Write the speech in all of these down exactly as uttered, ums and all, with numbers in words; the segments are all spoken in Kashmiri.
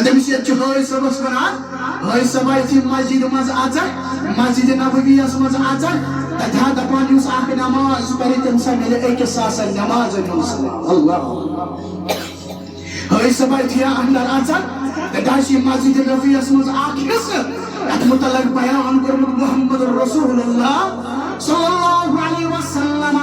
تٔمِس ییٚتہِ چھُ حٲج صٲبَس وَنان، حٲج صٲبا، یُتھُے مسجدِ منٛز اَژَکھ، مسجدِ نبویَس منٛز اَژَکھ، تَتہِ ہا دَپان، یُس اَکھ نماز پَرِ، تٔمِس ہا مِلہِ أکِس ساسَن نمازَن ہُنٛد ثواب۔ اللہ۔ حٲج صٲبا، یُتھُے ہا اَندَر اَژَکھ، تَتہِ ہا چھِ مسجدِ نبویَس منٛز اَکھ حصہٕ، اَتھ مُتعلق بیان کوٚرمُت محمد رسول اللہ صلی اللہ علیہ وسلم،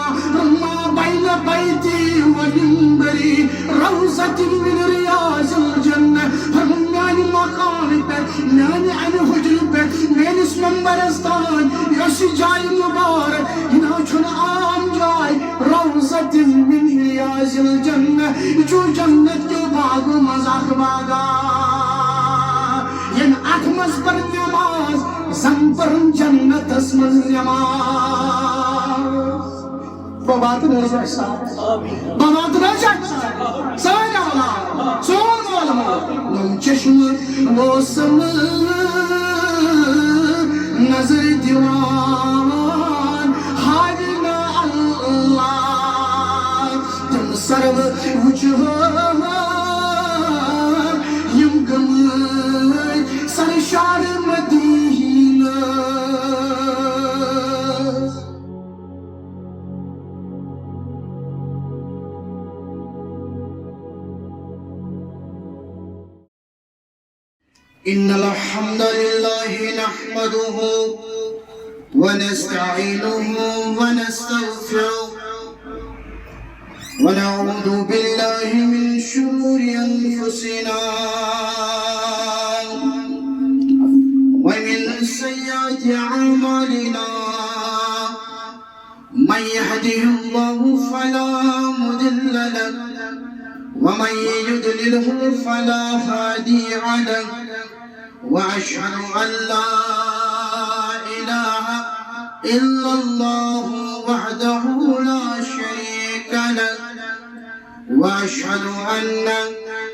ما بین بیتی و منبری روضۃ من ریاض الجنہ۔ فرموو، میانہِ مقامہِ پٮ۪ٹھ، میانہِ امہِ حجرٕ پٮ۪ٹھ، میٲنِس ممبرس تام، یۄس یہِ جاے مبارک، یہِ نہ چھُنہٕ عام جاے، روضۃ من ریاض الجنہ، یہِ چھُ جنت کیو باغو منٛز اکھ باغا۔ ییٚمۍ اتھ منٛز پٔر نماز، زن پٔرن جنتس منٛز نماز۔ بابا تہٕ نٲزۍ اَسہِ سان۔ بابا تہٕ نٲزۍ اَسہِ سان۔ سٲنۍ اولاد، سون مول موج۔ نم چشمہٕ اوسم نظر دِوان، ہاوِ نہٕ اللہ۔ تِم سرو وٕچھِ ہا یِم گٔمٕتۍ سرشار مدینہ۔ إن الحمد لله نحمده ونستعينه ونستغفره، ونعوذ بالله من شرور أنفسنا ومن سيئات أعمالنا. من يهده الله فلا مضل له، ومن يضلله فلا هادي له. وأشهد أن لا إله إلا الله وحده لا شريك له، وأشهد أن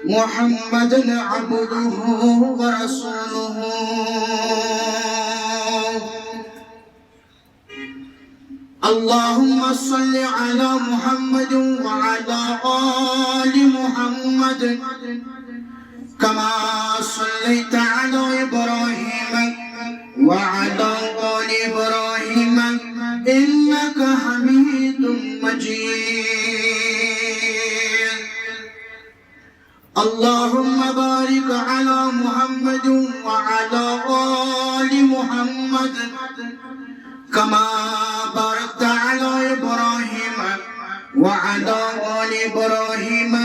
محمدا عبده ورسوله. اللهم صل على محمد وعلى آل محمد كما صليت على إبراهيم وعلى آل إبراهيم إنك حميد مجيد. اللهم بارك على محمد وعلى آل محمد كما باركت على إبراهيم وعلى آل إبراهيم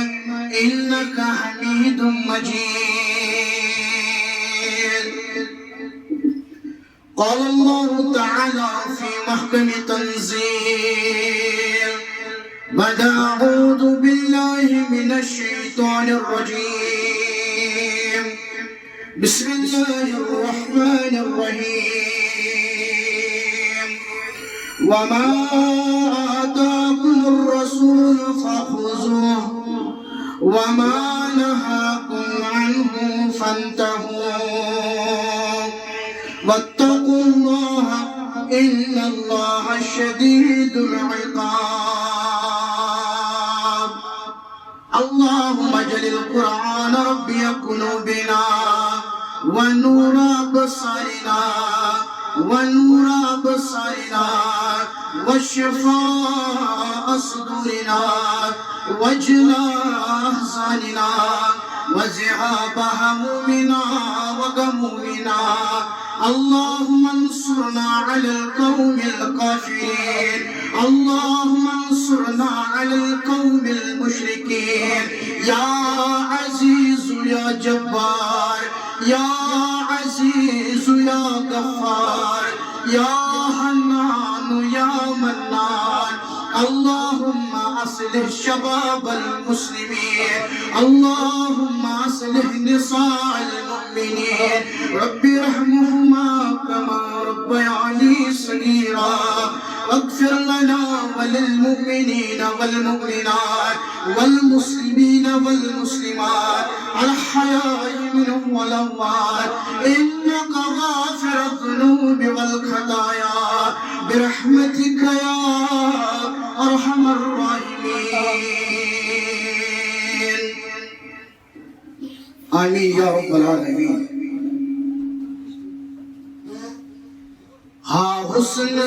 إنك حميد مجيد. قال الله تعالى في محكم تنزيل بعد أعوذ بالله من الشيطان الرجيم. بسم الله الرحمن الرحيم. وما آتاكم الرسول فخذوه وما نهاكم عنه فانتهوا واتقوا الله إن الله شديد العقاب. اللهم اجعل القرآن ربيع قلوبنا ونور أبصارنا ونور أبصارنا وشفاء صدورنا وجلاء أحزاننا وذهاب همومنا وغمومنا. اللهم انصرنا على القوم الكافرين. اللهم انصرنا على القوم المشركين. يا عزيز يا جبار، يا عزيز يا غفار، يا حنان يا منان. اللهم أصلح شباب المسلمين. اللهم أصلح نساء المؤمنين. رب ارحمهما كما ربياني صغيرا. واغفر لنا وللمؤمنين والمؤمنات والمسلمين والمسلمات الأحياء منهم والأموات إنك غافر الذنوب والخطايا برحمتك يا أرحم الراحمين. آمین یا رب العالمین۔ ہا حسن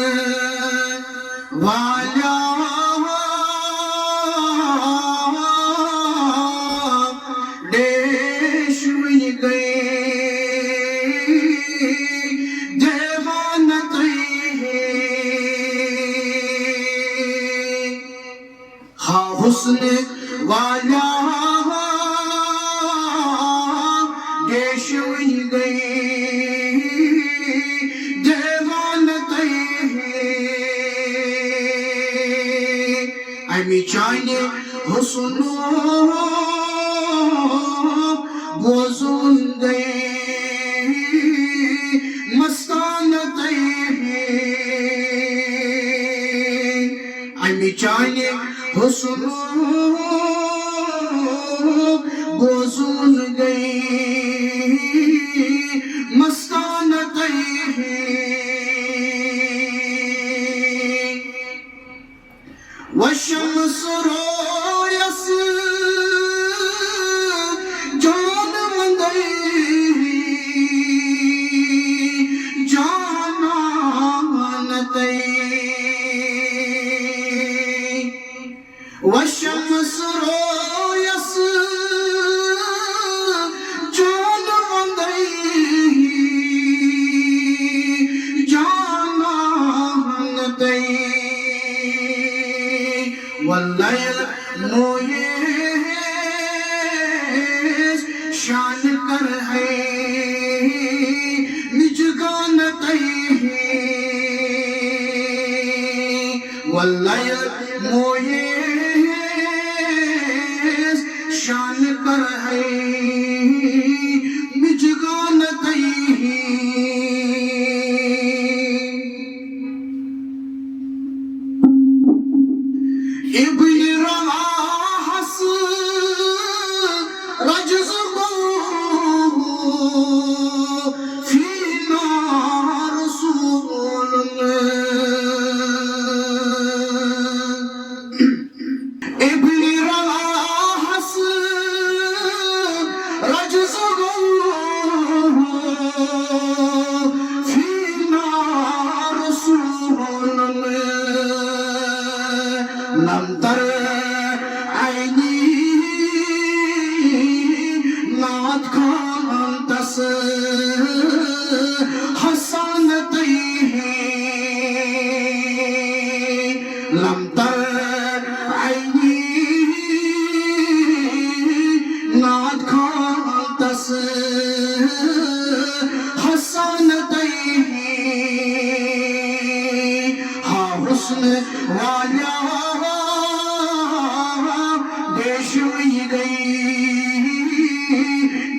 والا ڈیش وٕنہِ گٔے دیوانہٕ تُہۍ۔ ہا حسن والا ڈیش وٕنہِ گٔے دیوانہٕ تُہۍ۔ اَمہِ چانہِ حسنُک بوزُن گٔے مستانہٕ تُہۍ۔ اَمہِ چانہِ حسنُک بوزُن گٔے مستانہٕ تُہۍ۔ وشمس رویس جان مندے جانان تئی۔ وشمس رویس جان مندے جانان تئی۔ واللہ مویس شان کر ہے مجگان تئی۔ واللہ مویس شان کر ہے مجگان تئی۔ ابن رواحس رجز گو فینا رسول۔ ابن رواحس رجز گو فینا رسول۔ لم تر عینی نعت خواندس حسان تئی۔ لم تر عینی نعت خواندس حسان تئی۔ ہا حسن والا ڈیش وٕنہِ گٔے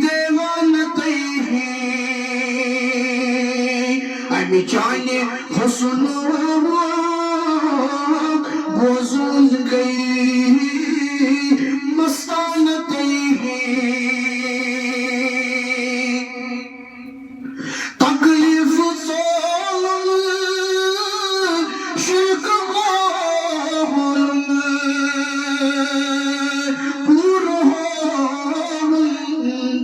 دیوانہٕ تئی۔ اَمہِ چانہِ حسنُک بوزُن گٔے مستانہٕ تئی۔ تکلیف ژولُن شرک مولُن پوٗرٕ ہووُن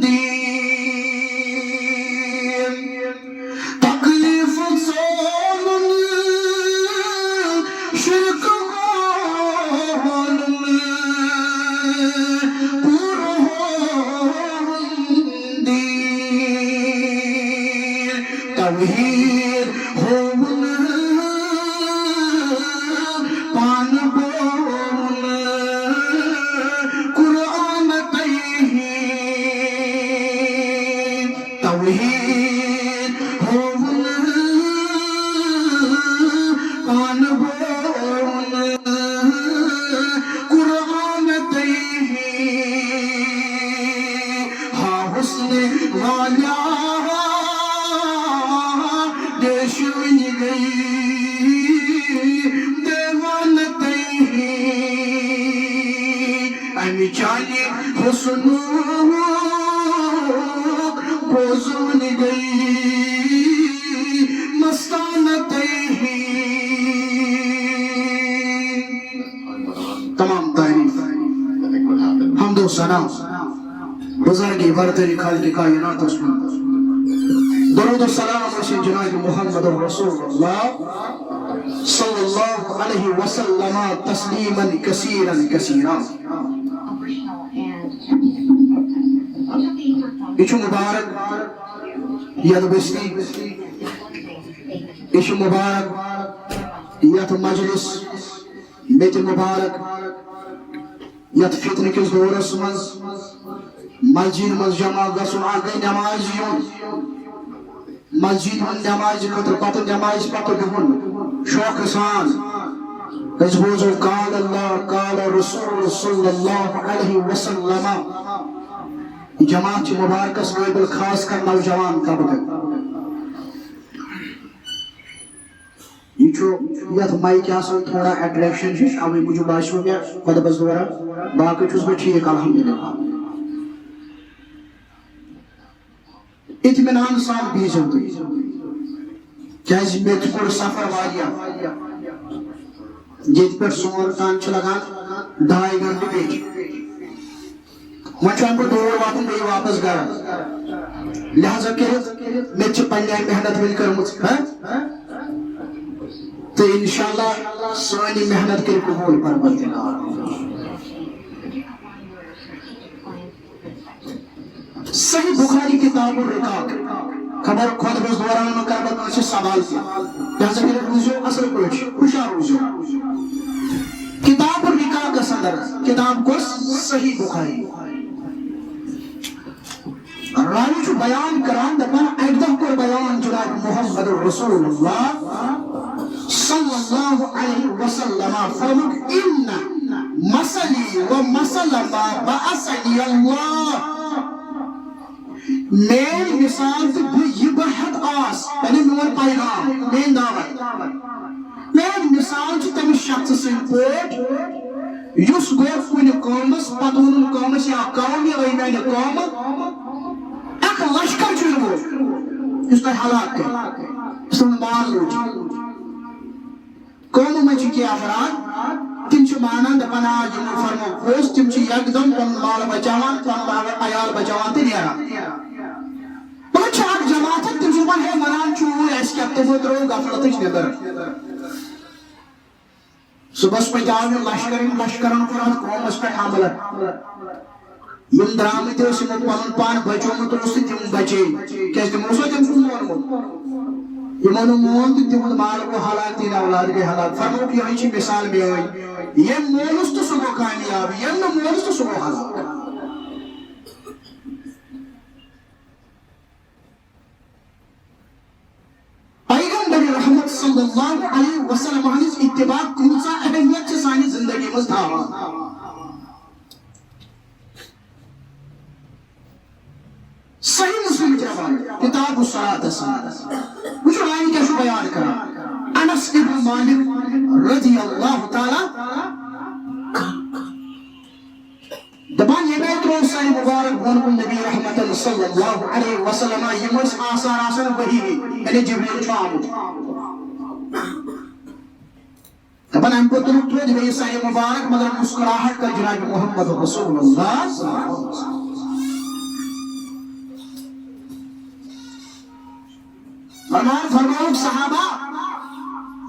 دین۔ تکلیف ژولُن شرک مولُن پوٗرٕ ہووُن دین۔ توحید ہووُن پانہٕ بووُن قرآن تئی۔ توحید ہووُن پانہٕ بووُن قرآن تئی۔ ہا حسن والا ڈیش وٕنہِ گٔے دیوانہٕ تئی۔ اَمہِ چانہِ حسنُک بوزُن گٔے مستانہٕ تئی۔ تمام تعریف، حمد و ثنا بزرگی برتری خالق کائناتس کن۔ درود و سلام ٲسِن جناب محمد رسول اللہ صلی اللہ علیہ وسلم تسلیما کثیرا کثیرا۔ یہِ چھُ مبارک یتھ بستی، یہِ چھُ مبارک یتھ مجلس، مےٚ تہِ مبارک یتھ فتنہٕ کِس دورس منٛز مسجد منٛز جمع گژھُن، اکھ گٔے نماز یُن، مسجد ہُنٛد نمازِ خٲطرٕ، پتہٕ نمازِ پتہٕ بِہُن شوقہٕ سان۔ أسۍ بوزو قال اللہ، قال رسول صلی اللہ علیہ وسلم۔ یہِ جماعت چھِ مبارکس قٲبل، خاص کر نوجوان طبقہٕ۔ یہِ چھُ یتھ مایکہِ آسان تھوڑا اٹریکشن ہِش، اوے موٗجوٗب باسیو مےٚ خطبس دوران، باقٕے چھُس بہٕ ٹھیٖک الحمدللہ۔ اطمینان سان بِہزیو تُہۍ، کیازِ مےٚ تہِ کوٚر سفر واریاہ، ییٚتہِ پٮ۪ٹھ سون تام چھُ لگان ڈاے گھنٹہٕ بیٚیہِ۔ وۄنۍ چھُ اَمہِ پَتہٕ دور واتُن بیٚیہِ واپس گرٕ۔ لہذا کٔرِتھ مےٚ تہِ چھِ پننہِ آیہِ محنت وٕنہِ کٔرمٕژ، ہہ؟ تہٕ انشاءاللہ سٲنۍ یہِ محنت کٔرِ قبوٗل پروردگار۔ صحیح بخاری کتاب الرقاق۔ خبر خطبس دوران ما کرٕ بہٕ کٲنٛسہِ سوال تہِ۔ لہذا کٔرِتھ روٗزِو اصل پٲٹھۍ، ہُشار روٗزِو۔ کتاب الرقاقس اندر، کتاب کۄس؟ صحیح بخاری۔ راوی چھُ بیان کران، دپان، اکہِ دۄہ کوٚر بیان جناب محمد رسول اللہ صلی اللہ علیہ وسلم، فرمووُکھ، ان مثلی و مثل ما بعثنی اللہ۔ میٲنۍ مثال تہٕ بہٕ یہِ بہٕ ہٮ۪تھ آس، یعنی میون پیغام، میٲنۍ دعوت، میٲنۍ مثال چھِ تٔمِس شخصہٕ سٕنٛدۍ پٲٹھۍ، یُس گوٚو کُنہِ قومس، پتہٕ ووٚنُن قومس یا قوم، یہِ ٲے میانہِ قومہٕ، اکھ لشکر چھُ یِوان، یُس تۄہہِ ہلاک کرِ، یُس تُہُنٛد مال لوٗٹہِ۔ قومہٕ منٛز چھِ کینٛہہ افراد، تِم چھِ مانان، دپان، آ، یِمو فرموو پوٚز، تِم چھِ یکدم پنُن مال بچاوان، پنُن مال عیال بچاوان تہٕ نیران۔ پتہٕ چھِ اکھ جماعت، تِم چھِ دپان، ہے، ونان چھُ اوٗرۍ، اسہِ کیٛاہ تہٕ وۄنۍ ترٲو غفلتٕچ نٮ۪بر۔ صُبحس پتہٕ آو یہِ لشکر، یِم لشکرن کوٚر اتھ قومس پٮ۪ٹھ حملہٕ۔ یِم درٛامٕتۍ ٲسۍ، یِمو پنُن پان بچومُت اوس تہٕ تِم بچے، کیازِ تِمو اوس تٔمۍ سُنٛد مونمُت۔ یِمو نہٕ مون تہٕ تِہُنٛد مال گوٚو ہلاک، تِہِنٛدۍ اولاد گٔے ہلاک۔ فرمووُکھ، یِہوٚے چھِ مثال میٲنۍ، ییٚمۍ مونُس تہٕ سُہ گوٚو کامیاب، ییٚمۍ نہٕ مونُس تہٕ سُہ گوٚو ہلاک۔ پیغمبر رحمت صلی اللہ علیہ وسلم ہٕنٛز اتباع کۭژاہ اہمیت چھِ سانہِ زندگی منٛز تھاوان؟ صحیح مسلم چھ روایت، کتاب الصلاۃ۔ وچھو راوی کیا چھُ بیان کران۔ انس ابن مالک رضی اللہ تعالی دپان، ییٚمہِ آیہِ ترٛوو سانہِ مبارک بۄن کُن نبی رحمتن صلی اللہ علیہ وسلم، یِم ٲسۍ آثار آسان وحی ہٕنٛدۍ، یعنی جبریل چھُ آمُت۔ دپان، امہِ پتہٕ تُلُکھ تھوٚد بیٚیہِ سانہِ مبارک، مگر مسکراہٹ کر جناب محمد رسول اللہ۔ فرماوُکھ صحابہ،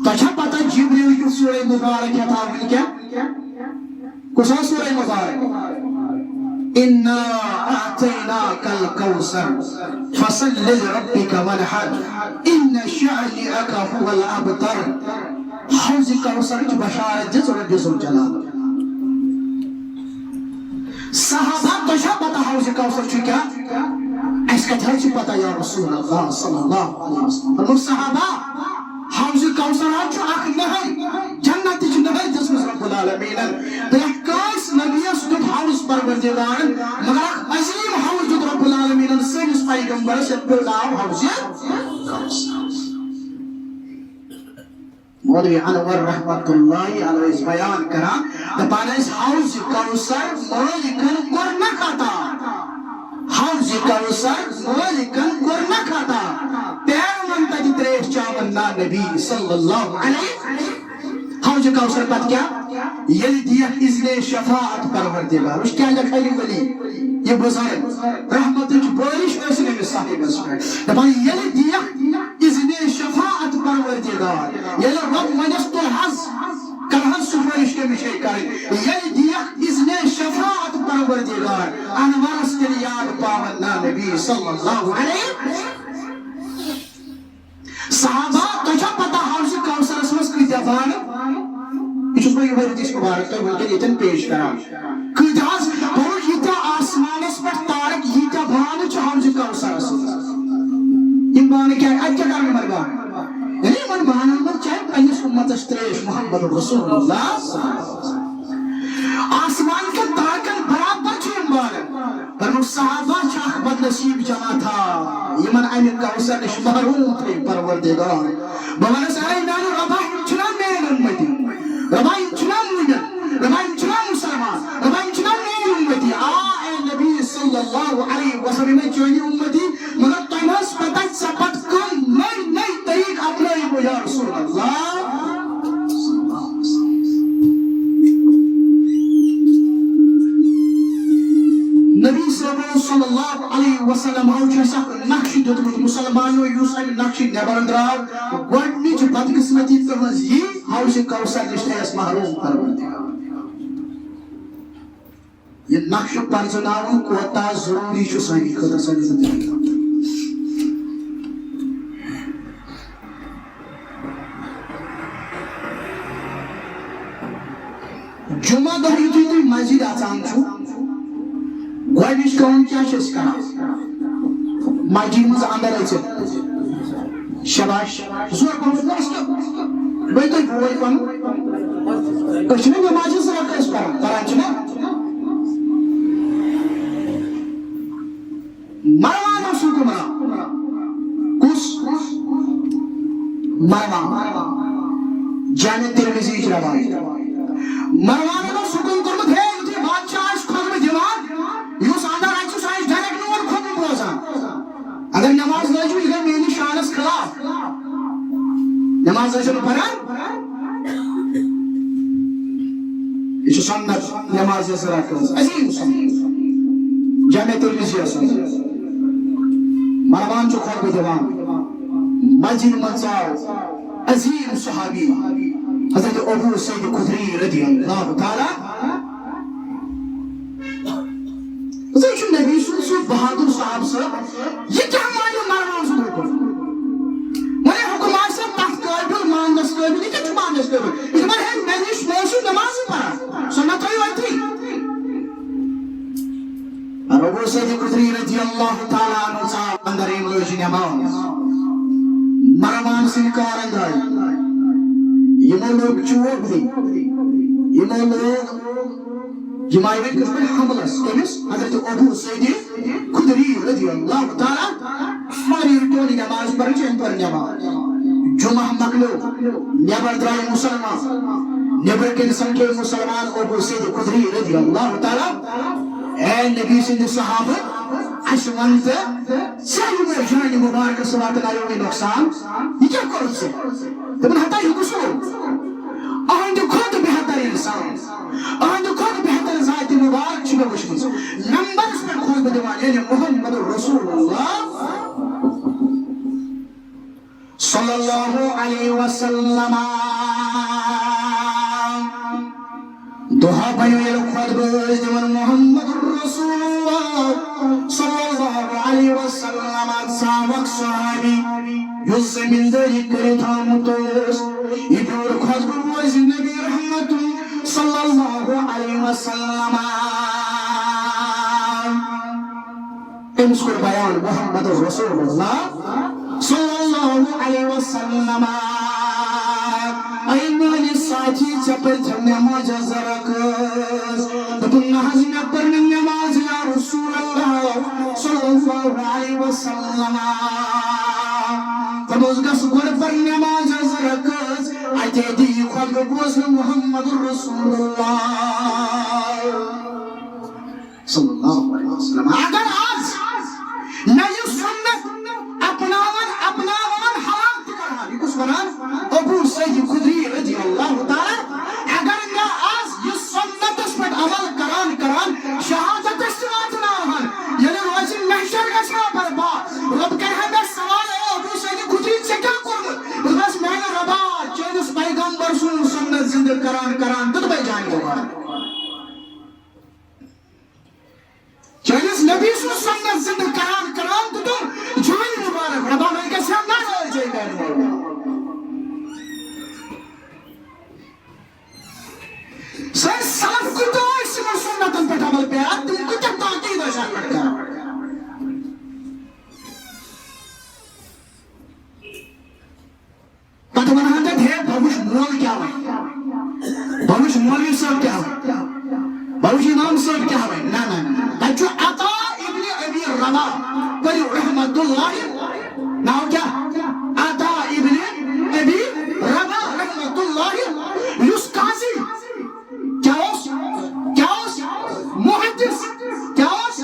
تۄہہِ چھا پتہ جبریل کیُتھ سورہ مبارک ہٮ۪تھ آو وٕنکٮ۪ن؟ کُس حظ سورہ مبارک؟ انا اعطیناک الکوثر فصل لربک وانحر ان شانئک هو الابتر۔ حوض کوثرٕچ بشارت دِژ رب ذوالجلال۔ صحابہ، تۄہہِ چھا پتہ حوض کوثر چھُ کیٛاہ؟ اَسہِ کَتہِ حظ چھِ پتہ یا رسول اللہ صلی اللہ علیہ وسلم؟ فرموو، صحابہ، حوض کوثر حظ چھُ اکھ نہر، جنتٕچ نہر دِژمٕژ رب العالمیٖنن پرٛٮ۪تھ کٲنٛسہِ نبیَس دیُت حوض پروردگارن، مگر اکھ عظیٖم حوض دیُت رب العالمیٖنن سٲنِس پیغمبرس، یتھ پٮ۪ٹھ ناو حوض کوثر۔ مولوی انور رحمت اللہ علیہ ٲسۍ بیان کران، دپان ٲسۍ، حوض کوثر مٲلکن کوٚر نہ خطا، حوض کوثر مٲلکن کوٚر نہ خطا، پیروَن تتہِ تریش چاوَن نا نبی صلی اللہ علیہ۔ حوض کوثر پتہٕ کیٛاہ؟ ییٚلہِ دِیَکھ اذنِ شفاعت پروردگار۔ وٕچھ کیٛاہ لیکھان یہِ ولی، یہِ بُزرگ، رحمتٕچ بٲرِش ٲسِن أمِس صاحبَس پٮ۪ٹھ۔ دَپان، ییٚلہِ دِیَکھ اذنِ شفاعت پروردگار، ییٚلہِ رۄب وَنٮ۪س، تُل حظ، کَر حظ سُفٲرِش کٔمِس چھے کَرٕنۍ؟ ییٚلہِ دِیَکھ اذنِ شفاعت پروردگار، انورس تیٚلہِ یاد پاوَن نا نبی صلی اللہ علیہ۔ صحابہ، تۄہہِ چھا پتہ حوض کوثرس منٛز کۭتیاہ بانہٕ؟ یہِ چھُس بہٕ یِہوٚے حدیث مُبارک تۄہہِ وٕنکٮ۪ن ییٚتٮ۪ن پیش کران۔ کۭتیاہ حظ، بوٚڑ ییٖتیاہ آسمانس پٮ۪ٹھ تارک، ییٖتیاہ بانہٕ چھِ حوض کوثرس منٛز۔ یِم بانہٕ کیٛاہ، اَتہِ کیٛاہ کرن یِمن بانہٕ؟ یعنی یِمن بانن منٛز چاہے پننِس اُمتس ترٛیش محمد رسول اللہ۔ آسمان کٮ۪ن تارکن برابر چھِ یِم بانہٕ۔ فرموو، صحابہ چھِ اکھ بدنصیب جماعتھا، یِمن امہِ کوثر نِش محروم تھٲوۍ پروردگار۔ بہٕ ونس، اے میانہِ رۄبا، یِم چھِنا میٲنۍ اُمتی؟ رۄبا، یِم چھِنا مومن؟ رۄبا، یِم چھِنا مسلمان؟ رۄبا، یِم چھِنا میٲنۍ اُمتی؟ آ، اے نبی صلی اللہ علیہ وسلم، یِمے چٲنی اُمتی، مگر تۄہہِ ما ٲس پتہ ژےٚ پتہٕ کم نٔے نٔے طریٖقہٕ اپنٲیِو یا رسول اللہ؟ نبی صٲبو صلی اللہ علیہ وسلم ہو چھُ اَسہِ اکھ نقشہٕ دیُتمُت مُسلمانو، یُس اَمہِ نقشہٕ نٮ۪بر درٛاو، گۄڈٕنِچ بدقسمتی تٕہٕنٛز یی، حوض کوثر نِش تھایَس محروم پروردگار۔ یہِ نقشہٕ پرزٕناوُن کوتاہ ضروٗری چھُ سانہِ خٲطرٕ، سانہِ زندگی خٲطرٕ۔ جمعہ دۄہ یُتھُے تُہۍ مسجد اژان چھِو، گۄڈٕنِچ کٲم کیٛاہ چھِ أسۍ کران؟ مسجد منٛز اندر أژِتھ، شاباش، زور پہمتھ نہ، أسۍ کیٛاہ، بیٚیہِ تُہۍ بوے پنُن۔ أسۍ چھِنہ نمازِ زٕ رکعت أسۍ پران، پران چھِنہ؟ مروان اوس حکمران۔ کُس؟ مروان۔ جامع ترمذی چھِ روایت۔ مروانن اوس حکم کوٚرمُت، ہے، یُتھُے بادشاہ آسہِ خطبہٕ دِوان، یُس اندر اژِ، سُہ آسہِ direct میون خطبہٕ بوزان۔ اگر نماز لٲجِو، یہِ گٔے میٲنِس شانس خلاف۔ نماز ٲسِو نہٕ پران۔ یہِ چھُ سنت نماز یۄس رکعت ٲس۔ عظیم سنت۔ جامع ترمذی یس منٛز۔ مروان چھُ خطبہٕ دِوان۔ مسجد منٛز ژاو عظیم صحابی حضرت ابو سعید خدری رضی اللہ تعالیٰ۔ زن چھُ نبی سُنٛد سُہ بہادر صاحب صٲب، یہِ کیٛاہ مانہِ مروان سُنٛد حُکُم؟ وۄنۍ حُکُم آسہِ تتھ قٲبِل، ماننس قٲبِل، یہِ کیٛاہ چھُ ماننس قٲبِل؟ یہِ چھُ دپان، ہے، مےٚ نِش، مےٚ ٲسِو نمازٕے پران، سُہ مےٚ تھٲیِو أتھی۔ ابو سعید خدری رضی اللہ تعالیٰ عنہ ژاو اندر، أمۍ لٲج نماز۔ مروان سٕنٛدۍ کارن درٛاے، یِمو لوگ چوب دِنۍ، یِمو لوگ یِم آیہِ وۄنۍ کِتھ پٲٹھۍ حملس؟ کٔمِس؟ حضرت ابو سعید خدری رضی اللہ تعالیٰ۔ سارے رُکیو نہٕ نماز پرنٕچ، أمۍ پٔر نماز۔ جمعہ مۄکلیو، نٮ۪بر درٛاے مُسلمان۔ نٮ۪برٕ کَنہِ سمکھے مُسلمان ابو سعید خدری رضی اللہ تعالیٰ۔ اے نبی سٕنٛدِ صحابہٕ، اَسہِ وَن تہٕ ژےٚ یِمو جانہِ مُبارکس واتنایو یہِ نۄقصان، یہِ کیٛاہ کوٚرُتھ ژےٚ؟ دوٚپُن، ہتا یہِ کُس گوٚو؟ أہنٛدِ کھۄتہٕ بہتر اِنسان، أہنٛدِ کھۄتہٕ بہتر ذاتِ مُبارک چھِ مےٚ وٕچھمٕژ۔ نمبرس پٮ۪ٹھ خطبہٕ دِوان، یعنی محمد رسول اللہ صلی اللہ علیہ وسلم۔ دۄہا بنیو ییٚلہِ خطبہٕ ٲسۍ دِوان محمد رسول اللہ صلی اللہ علیہ وسلم، ژاو اکھ صحابی، یُس زمیٖندٲری کٔرِتھ آمُت اوس، یہِ بیوٗٹھ خطبہٕ بوزِ نبی رحمت صلی اللہ علیہ وسلم۔ أمِس کوٚر بیان محمد رسول اللہ صلی اللہ علیہ وسلم۔ اے میٲنۍ ساتھی، ژےٚ پٔرتھٕ نماز زٕ رکٲژ؟ دوٚپُن، نہ حظ، مےٚ پٔر نہٕ نماز یا رسول اللہ صلی اللہ علیہ وسلم۔ دوٚپمَس، گژھ گۄڈٕ پَر نماز زٕ رکٲژ، اَتے دِ یہِ خطبہٕ بوزنہٕ محمد رسول اللہ صلی اللہ علیہ وسلم۔ اگر آز نہ یہِ سنت اپناوان، اپناوان حالات تہِ کرہان۔ یہِ کُس ونان؟ ابو سعید خدری رضی اللہ تعالیٰ۔ اگر مےٚ محشر گژھِ ہا برپا۔ رۄب کرِ ہا مےٚ سوال، اے ابو سعید خدری، ژےٚ کیٛاہ کوٚرمُت؟ بہٕ دَپَس، میٛانہِ رۄبا، چٲنِس پیغمبر سُنٛد سُنت زِندٕ کران کران دیُت مےٚ جان مُبارک۔ چٲنِس نبی سُنٛد سُنت زِندٕ کران کران دیُتُم جان مُبارک۔ رۄبا، وۄنۍ گژھِ ہا ناراض چٲنۍ میٛانہِ مولوی۔ سٲنۍ سلف کۭتیٛاہ ٲسۍ یِمن سُنتن پٮ۪ٹھ عمل پیٛاران، تِم کۭتیٛاہ تاکید ٲسۍ اَتھ پٮ۪ٹھ کران۔ پتہٕ وَنہٕ ہن تَتہِ، ہے، بہٕ وٕچھٕ مول کیٛاہ وَنہِ، بہٕ وٕچھٕ مولوی صٲب کیٛاہ وَنہِ، بہٕ وٕچھٕ امام صٲب کیٛاہ وَنہِ۔ نہ، نہ، نہ، نہ۔ تَتہِ چھُ عطا ابن ابی رباح، پٔرِو رحمت اللہ۔ ناو کیٛاہ؟ عطا ابن ابی رباح رحمت اللہ، یُس قاضی کیٛاہ اوس؟ کیٛاہ اوس؟ محدث۔ کیٛاہ اوس؟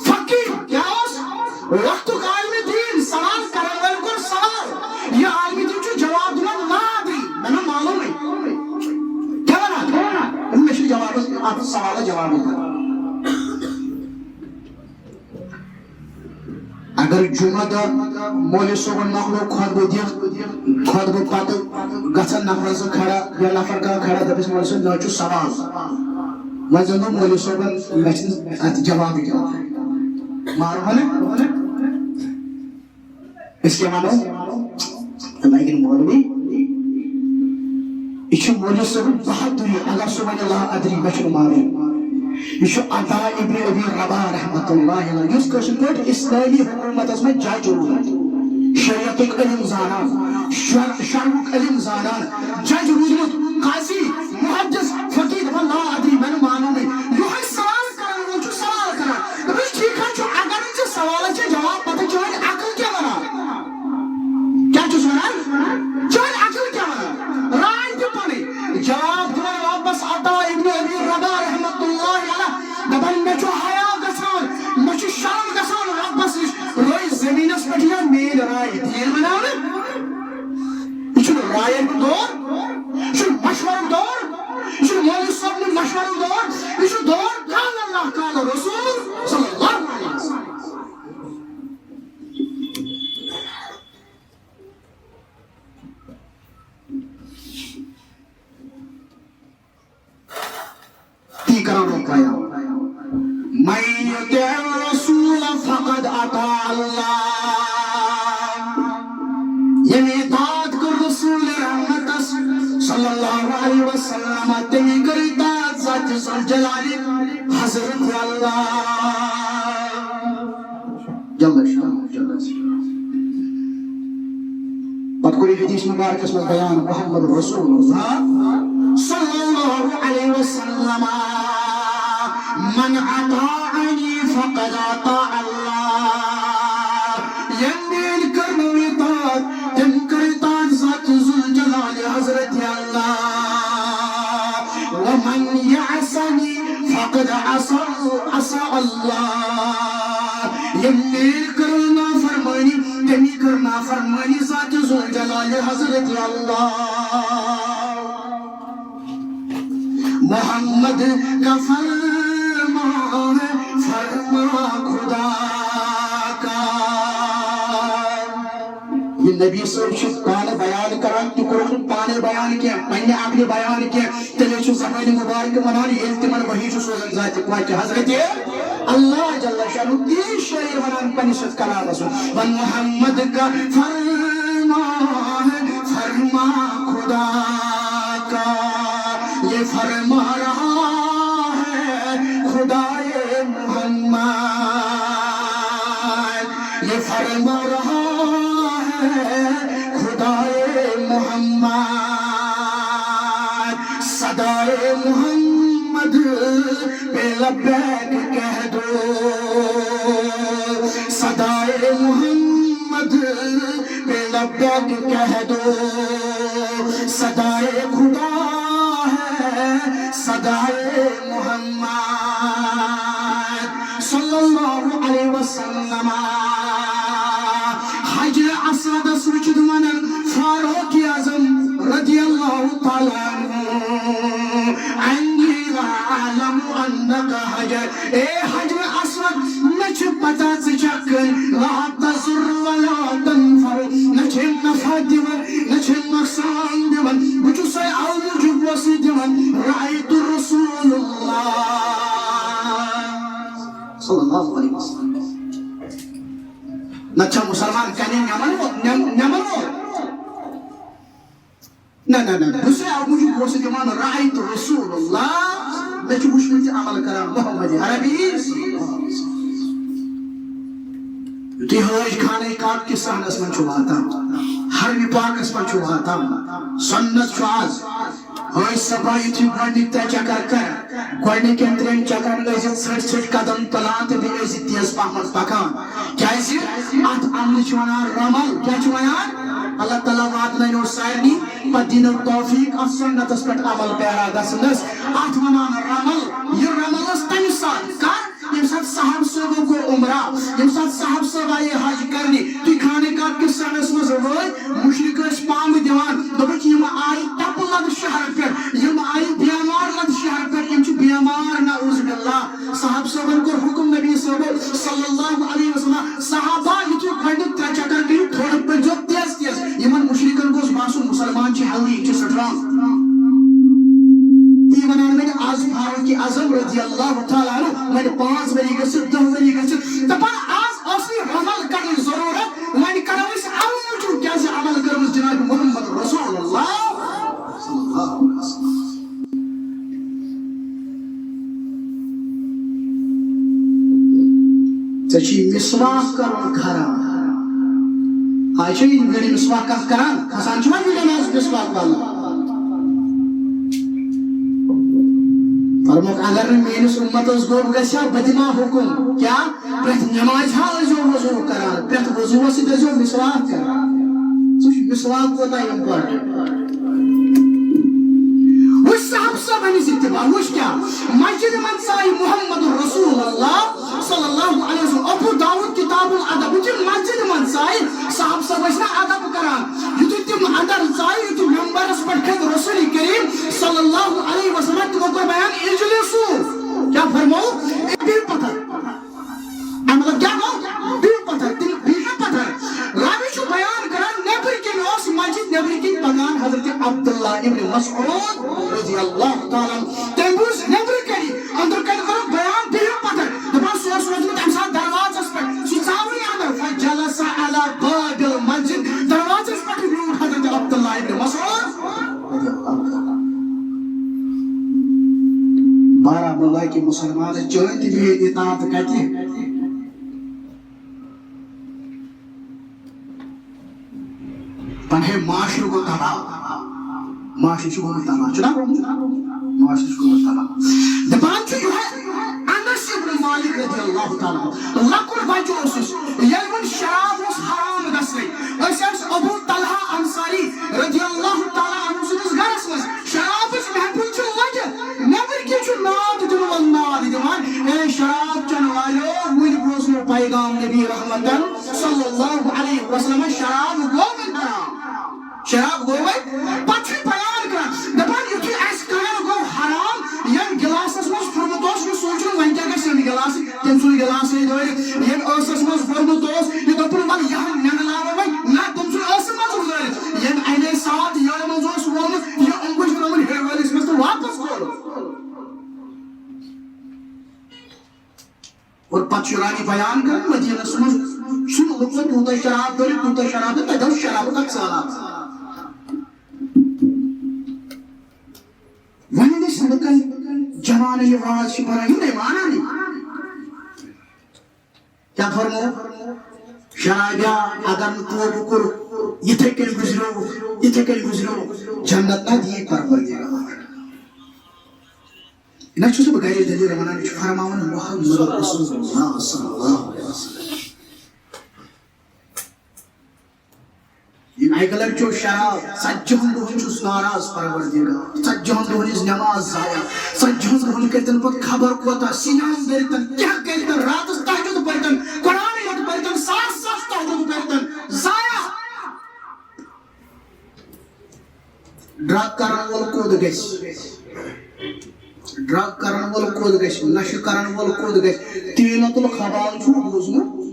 فقیہ۔ کیٛاہ اوس؟ وقتُک عالمِ دین۔ سوال کرن وٲلۍ کوٚر سوال۔ یہِ عالمِ دین چھُ جواب دِوان، لا ادری، مےٚ نہٕ معلومٕے۔ کیٛاہ وَنان؟ مےٚ چھُ جوابس، اتھ سوالس جوابٕے دِوان۔ اگر جمعہ دۄہ مولوی صٲبن مۄکلو خطبہٕ دِتھ، خطبہٕ پتہٕ گژھن نفر زٕ کھڑا یا نفر کانٛہہ کھڑا، دپٮ۪س، مولوی صٲب، مےٚ حظ چھُ سوال۔ وۄنۍ زن گوٚو مولوی صٲبن گژھِ نہٕ اتھ جوابٕے دِیُن۔ مارو ہا نہٕ؟ أسۍ کیٛاہ وَنو؟ لگن مولوی۔ یہِ چھُ مولوی صٲبُن بہادری، اگر سُہ وَنہِ لا ادری، مےٚ چھُنہٕ معلوم۔ یہِ چھُ عطا ابن ابی رباح رحمتہ اللہ علیہ، یُس کٲشِر پٲٹھۍ اسلٲمی حکوٗمتس منٛز جج روٗدمُت، شریعتُک علم زانان، شر-، شرعُک علم زانان، جج روٗدمُت، قاضی، محدث، فقیہ، دَپان لا ادری، مےٚ نہٕ معلومٕے۔ یِہوٚے سوال کرن وول چھُ سوال کران۔ دوٚپمَس، ٹھیٖک حظ چھُ، اگر نہٕ ژےٚ سوالَس چھےٚ جواب پَتہ، چٲنۍ عقل کیٛاہ وَنان؟ کیٛاہ چھُس وَنان؟ چٲنۍ عقل کیٛاہ وَنان؟ راے دِ پَنٕنۍ۔ جواب دِوان واپَس عطا ابن ابی رباح رحمتہ اللہ علیہ، دَپان، مےٚ چھُ حیا گژھان، مےٚ چھُ شرم گژھان رۄبَس نِش، روزِ زٔمیٖنَس پٮ۪ٹھ یا میٛٲنۍ راے دِیِن بَناونہٕ؟ یہِ چھُنہٕ رایَن ہُنٛد دور، یہِ چھُنہٕ مَشوَرُک دور۔ یہِ چھُنہٕ مولوی صٲبنہِ مشورُک دور، یہِ چھُ دور قال اللہ قال رسول صلی اللہ علیہ وسلم۔ تی کران رۄب بیان۔ من یطع الرسول فقد اطاع اللہ۔ ییٚمۍ اطاعت کٔر رسول رحمتس صلی اللہ علیہ وسلم، تٔمۍ کٔر اطاعت ذات ذوالجلال حضرت اللہ۔ جل شانہ، جل شانہ۔ پتہٕ کوٚر یہِ حدیث مبارکس منٛز بیان، محمد رسول اللہ صلی اللہ علیہ وسلم، من اطاعنی فقد اطاع اللہ۔ ییٚمۍ میٲنۍ کٔرنو اطاعت، تٔمۍ کٔر اطاعت ذات ذوالجلال حضرت اللہ۔ ومن یعصنی فقد عصا، عصا اللہ۔ ییٚمۍ میٲنۍ کٔر نافرمٲنی، تٔمی کٔر نافرمٲنی ذات ذوالجلال حضرت اللہ۔ محمد کا فرمان ہے، فرمان خدا کا۔ یہِ نبی صٲب چھُ پانہٕ بیان کران، تہِ کوٚرُکھ نہٕ پانے بیان کینٛہہ، پننہِ عقلہِ بیان کینٛہہ۔ تیٚلہِ چھُ زبانہِ مبارکہٕ وَنان، ییٚلہِ تِمن وحی چھُ سوزان ذاتِ پاکہِ حضرت اللہ جل شانہ، تی شٲعر وَنان پننِس یَتھ کلامس منٛز، وَن محمد کا فرمان ہے، فرمان خدا کا، یہ فرما رہا ہے خدائے محمد۔ یہ فرما رہا ہے خدائے محمد، صدائے محمد پہ لبیک کہہ دو، صدائے محمد پہ لبیک کہہ دو، صدائے خدا ہے صدائے محمد۔ صلی اللہ علیہ وسلم۔ حجر اسودس وچھتھ ونان فاروق اعظم رضی اللہ تعالیٰ عنہ، انی لا اعلم انک حجر، اے حجر اسود، مےٚ چھِ پتہ ژٕ چھُکھ لا تضر ولا تنفع، نہ چھِ نفع دِوان، نہ چھِ نۄقصان دِوان۔ بہٕ چھُسے اَوٕ موٗجوٗب وۄنۍ دِوان، رأیت رسول اللہ صلی اللہ علیہ وسلم۔ نہ چھا مسلمان کنے نمن وول، نم-، نمن وول؟ نہ، نہ، نہ، نہ۔ بہٕ چھُسے اَوٕ موٗجوٗب وۄنۍ دِوان، رأیت رسول اللہ، مےٚ چھُ وُچھمُت یہِ عمل کران محمد عربی۔ یُتھُے حٲج خانہ کعبہ کِس صحنس منٛز چھُ واتان، حرم پاکس منٛز چھُ واتان، سنت چھُ آز، حٲج صٲبا یُتھُے گۄڈٕنِکۍ ترٛےٚ چکر کرن، گۄڈٕنِکٮ۪ن ترٛٮ۪ن چکرن ٲسۍ زِ ژھٔٹۍ ژھٔٹۍ قدم تُلان تہٕ بیٚیہِ ٲسۍ زِ تیز پہمتھ پکان۔ کیازِ؟ اتھ عملہِ چھِ ونان رمل۔ کیٛاہ چھِ ونان؟ اللہ تعالیٰ واتنٲینو سارنٕے پتہٕ دِنو توفیق اتھ سنتس پٮ۪ٹھ عمل پیرا گژھنس۔ اتھ ونان رمل۔ یہِ رمل ٲس تمہِ ساتہٕ۔ کر؟ ییٚمہِ ساتہٕ صحابہٕ صٲبو کوٚر عمرہ، ییٚمہِ ساتہٕ صحابہٕ صٲب آیے حج کرنہِ، تُہۍ خانہ کعبہ کِس صحنس منٛز وٲتۍ، مُشرِک ٲسۍ پامہٕ دِوان، دوٚپُکھ، "یِم آیہِ ٹپہٕ لد شہرٕ پٮ۪ٹھ، یِم آیہِ بیمار لد شہرٕ پٮ۪ٹھ، یِم چھِ بیمار، نعوذ باللہ۔" صحابہٕ صٲبن کوٚر حکم، نبی صٲبو صلی اللہ علیہ وسلم، "صحابہ، یُتھُے گۄڈٕنیُک ترٛےٚ چکر کٔرِو، تھوڑا پٔکۍزیو تیز تیز۔" یِمن مُشرِکن گوٚژھ باسُن، مُسلمان چھِ healthy، یِم چھِ strong۔ تی وَنان وۄنۍ آز فاروق اعظم رضی اللہ تعالیٰ عنہ، وۄنۍ پانٛژھ ؤری گٔژھِتھ، دَہ ؤری گٔژھِتھ، دَپان، آز ٲس نہٕ عمل کرنٕچ ضروٗرت، وۄنۍ کرو أسۍ اَمہِ موٗجوٗب، کیٛازِ عمل کٔرمٕژ جناب محمد رسول اللہ صلی اللہ علیہ وسلم۔ ژےٚ چھی مسواک کرُن حرام۔ آز چھِ یِم ویٖڈیو مسواک کتھ کران، کھسان چھِ وۄنۍ ویٖڈیو منٛز مسواک والان۔ فرمووُکھ، اگر نہٕ میٲنِس اُمتس گوٚب گژھِ ہا، بہٕ دِمہٕ ہا حُکُم۔ کیٛاہ؟ پرٛٮ۪تھ نمازِ ہا ٲسۍزیو وضوٗ کران، پرٛٮ۪تھ وضوٗوس سۭتۍ ٲسۍزیو مسواک کران۔ ژٕ وٕچھ مسواک کوٗتاہ important۔ وٕچھ صاحب صٲبن ہٕنٛز اتباع، وٕچھ کیٛاہ؟ مسجد منٛز ژایہِ محمد رسول اللہ صلی اللہ علیہ وسلم، ابو داؤد کتاب الادب، وٕچھ مسجد منٛز ژایہِ، صاحب صٲب ٲسۍ نہ ادب کران، یُتھُے تِم اندر ژایہِ، یُتھُے ممبرس پٮ۪ٹھ کھٔتۍ رسول کریم صلی اللہ علیہ وسلم، تِمو کوٚر بیان، اجلسو، کیٛاہ فرموو؟ بِہِو پتھر۔ اَمہِ مطلب کیٛاہ گوٚو؟ بِہِو پتھر، تِم بِہِو پتھر۔ راوی چھُ بیان کران، نیٚبرٕ کِنۍ اوس مسجد نیٚبرٕ کِنۍ پکان حضرت عبداللہ ابن مسعود رضی اللہ تعالیٰ عنہ۔ تٔمۍ بوٗز نیٚبرٕ کَنہِ، أنٛدرٕ کَنہِ کوٚرُکھ بیان، بِہِو پتھر۔ دَپان سُہ اوس روٗدمُت اَمہِ ساتہٕ دروازس پٮ۪ٹھ، سُہ ژاوٕے اَندر۔ فجلس علی باب المسجد، دروازس پٮ۪ٹھ بیوٗٹھ حضرت عبداللہ ابن مسعود۔ بارہمولہ کہِ مسلمانس چٲنۍ تہِ میٲنۍ اطاعت کتہِ؟ پنہے معاشرٕ گوٚو تباہ۔ معاشرٕ چھُ گوٚمُت تباہ۔ چھُنہ گوٚمُت؟ معاشرٕ چھُ گوٚمُت تباہ۔ دپان چھُ یِہوٚے انس ابن مالک رضی اللہ تعالیٰ عنہ۔ لۄکُٹ بچہٕ اوسُس، ییٚلہِ وۄنۍ شراب اوس حرام گژھنٕے، أسۍ ٲسۍ ابو طلحہ انصاری رضی اللہ تعالیٰ عنہ سٕنٛدِس گرس منٛز۔ شرابٕچ محفل چھِ لٔگِتھ، نیٚبٕرۍ کِنۍ چھُ ناد دِنہٕ وول ناد دِوان، "اے شراب چٮ۪ن والیو، وُنہِ بوزنو پیغام نبی رحمتن صلی اللہ علیہ وسلم، شراب گوٚو وۄنۍ حرام۔" شراب گوٚو وۄنۍ، پتہٕ چھُ بیان کران، دپان، یُتھُے اَسہِ کَرُن گوٚو حرام، ییٚمہِ گِلاسَس منٛز پھوٚرمُت اوس، یہِ سوٗنٛچُن وۄنۍ کیٛاہ گژھِ ییٚمہِ گِلاسٕکۍ، تٔمۍ سُنٛد گِلاسٕے دٲرِتھ۔ ییٚمہِ ٲسَس منٛز پھوٚرمُت اوس، یہِ دوٚپُن، وَلہٕ یہِ ہا نٮ۪نٛگلاوو وۄنۍ، نہ، تٔمۍ سُنٛد ٲسٕے منٛز دٲرِتھ۔ ییٚمہِ اَنے ساتہٕ یٔڑ منٛز اوس ووٚنمُت، یہِ اوٚنٛگُج ترٛٲوٕن ہیٚرِ وٲلِس منٛز تہٕ واپس کھولُن۔ اور پتہٕ چھُ راوی بیان کران، مدینس منٛز چھُنہٕ لُکن تیوٗتاہ شراب دٲرِتھ، تیوٗتاہ شراب دٲرِتھ، تتہِ اوس شرابُک اکھ سہلاب۔ وۄنۍ ٲسۍ لُکن، جوانن یہِ واز چھِ پران، یِم نَے مانان یہِ۔ کیٛاہ فرمو؟ شرابیا، اگر نہٕ توبہٕ کوٚر، یِتھے کٔنۍ گُزریو، یِتھے کٔنۍ گُزریو، جنت نہ دِیہِ پروردگار۔ نہ چھُس بہٕ گرِچ دٔلیٖل وَنان، یہِ چھُ فرماوان محمد رسول اللہ صلی اللہ علیہ وسلم۔ ییٚمہِ اَکہِ لَٹہِ چیوٚو شراب، ژتجِہَن دۄہَن چھُس ناراض پروردگار، ژتجِہَن دۄہَن ہٕنٛز نٮ۪ماز ضایع، ژتجِہَن دۄہَن کٔرۍتَن پَتہٕ خبر کوتاہ، صیام کٔرۍتَن، کیٛاہ کٔرۍتَن، راتَس تہجد پٔرۍتَن، قرآنٕے یوت پٔرۍتَن، ساس ساس تہجد پٔرۍتَن، ضایع۔ ڈرگ کرن وول کوٚت گژھِ؟ ڈرگ کرن وول کوٚت گژھِ؟ نشہٕ کرن وول کوٚت گژھِ؟ طینۃ الخبال چھُو بوٗزمُت؟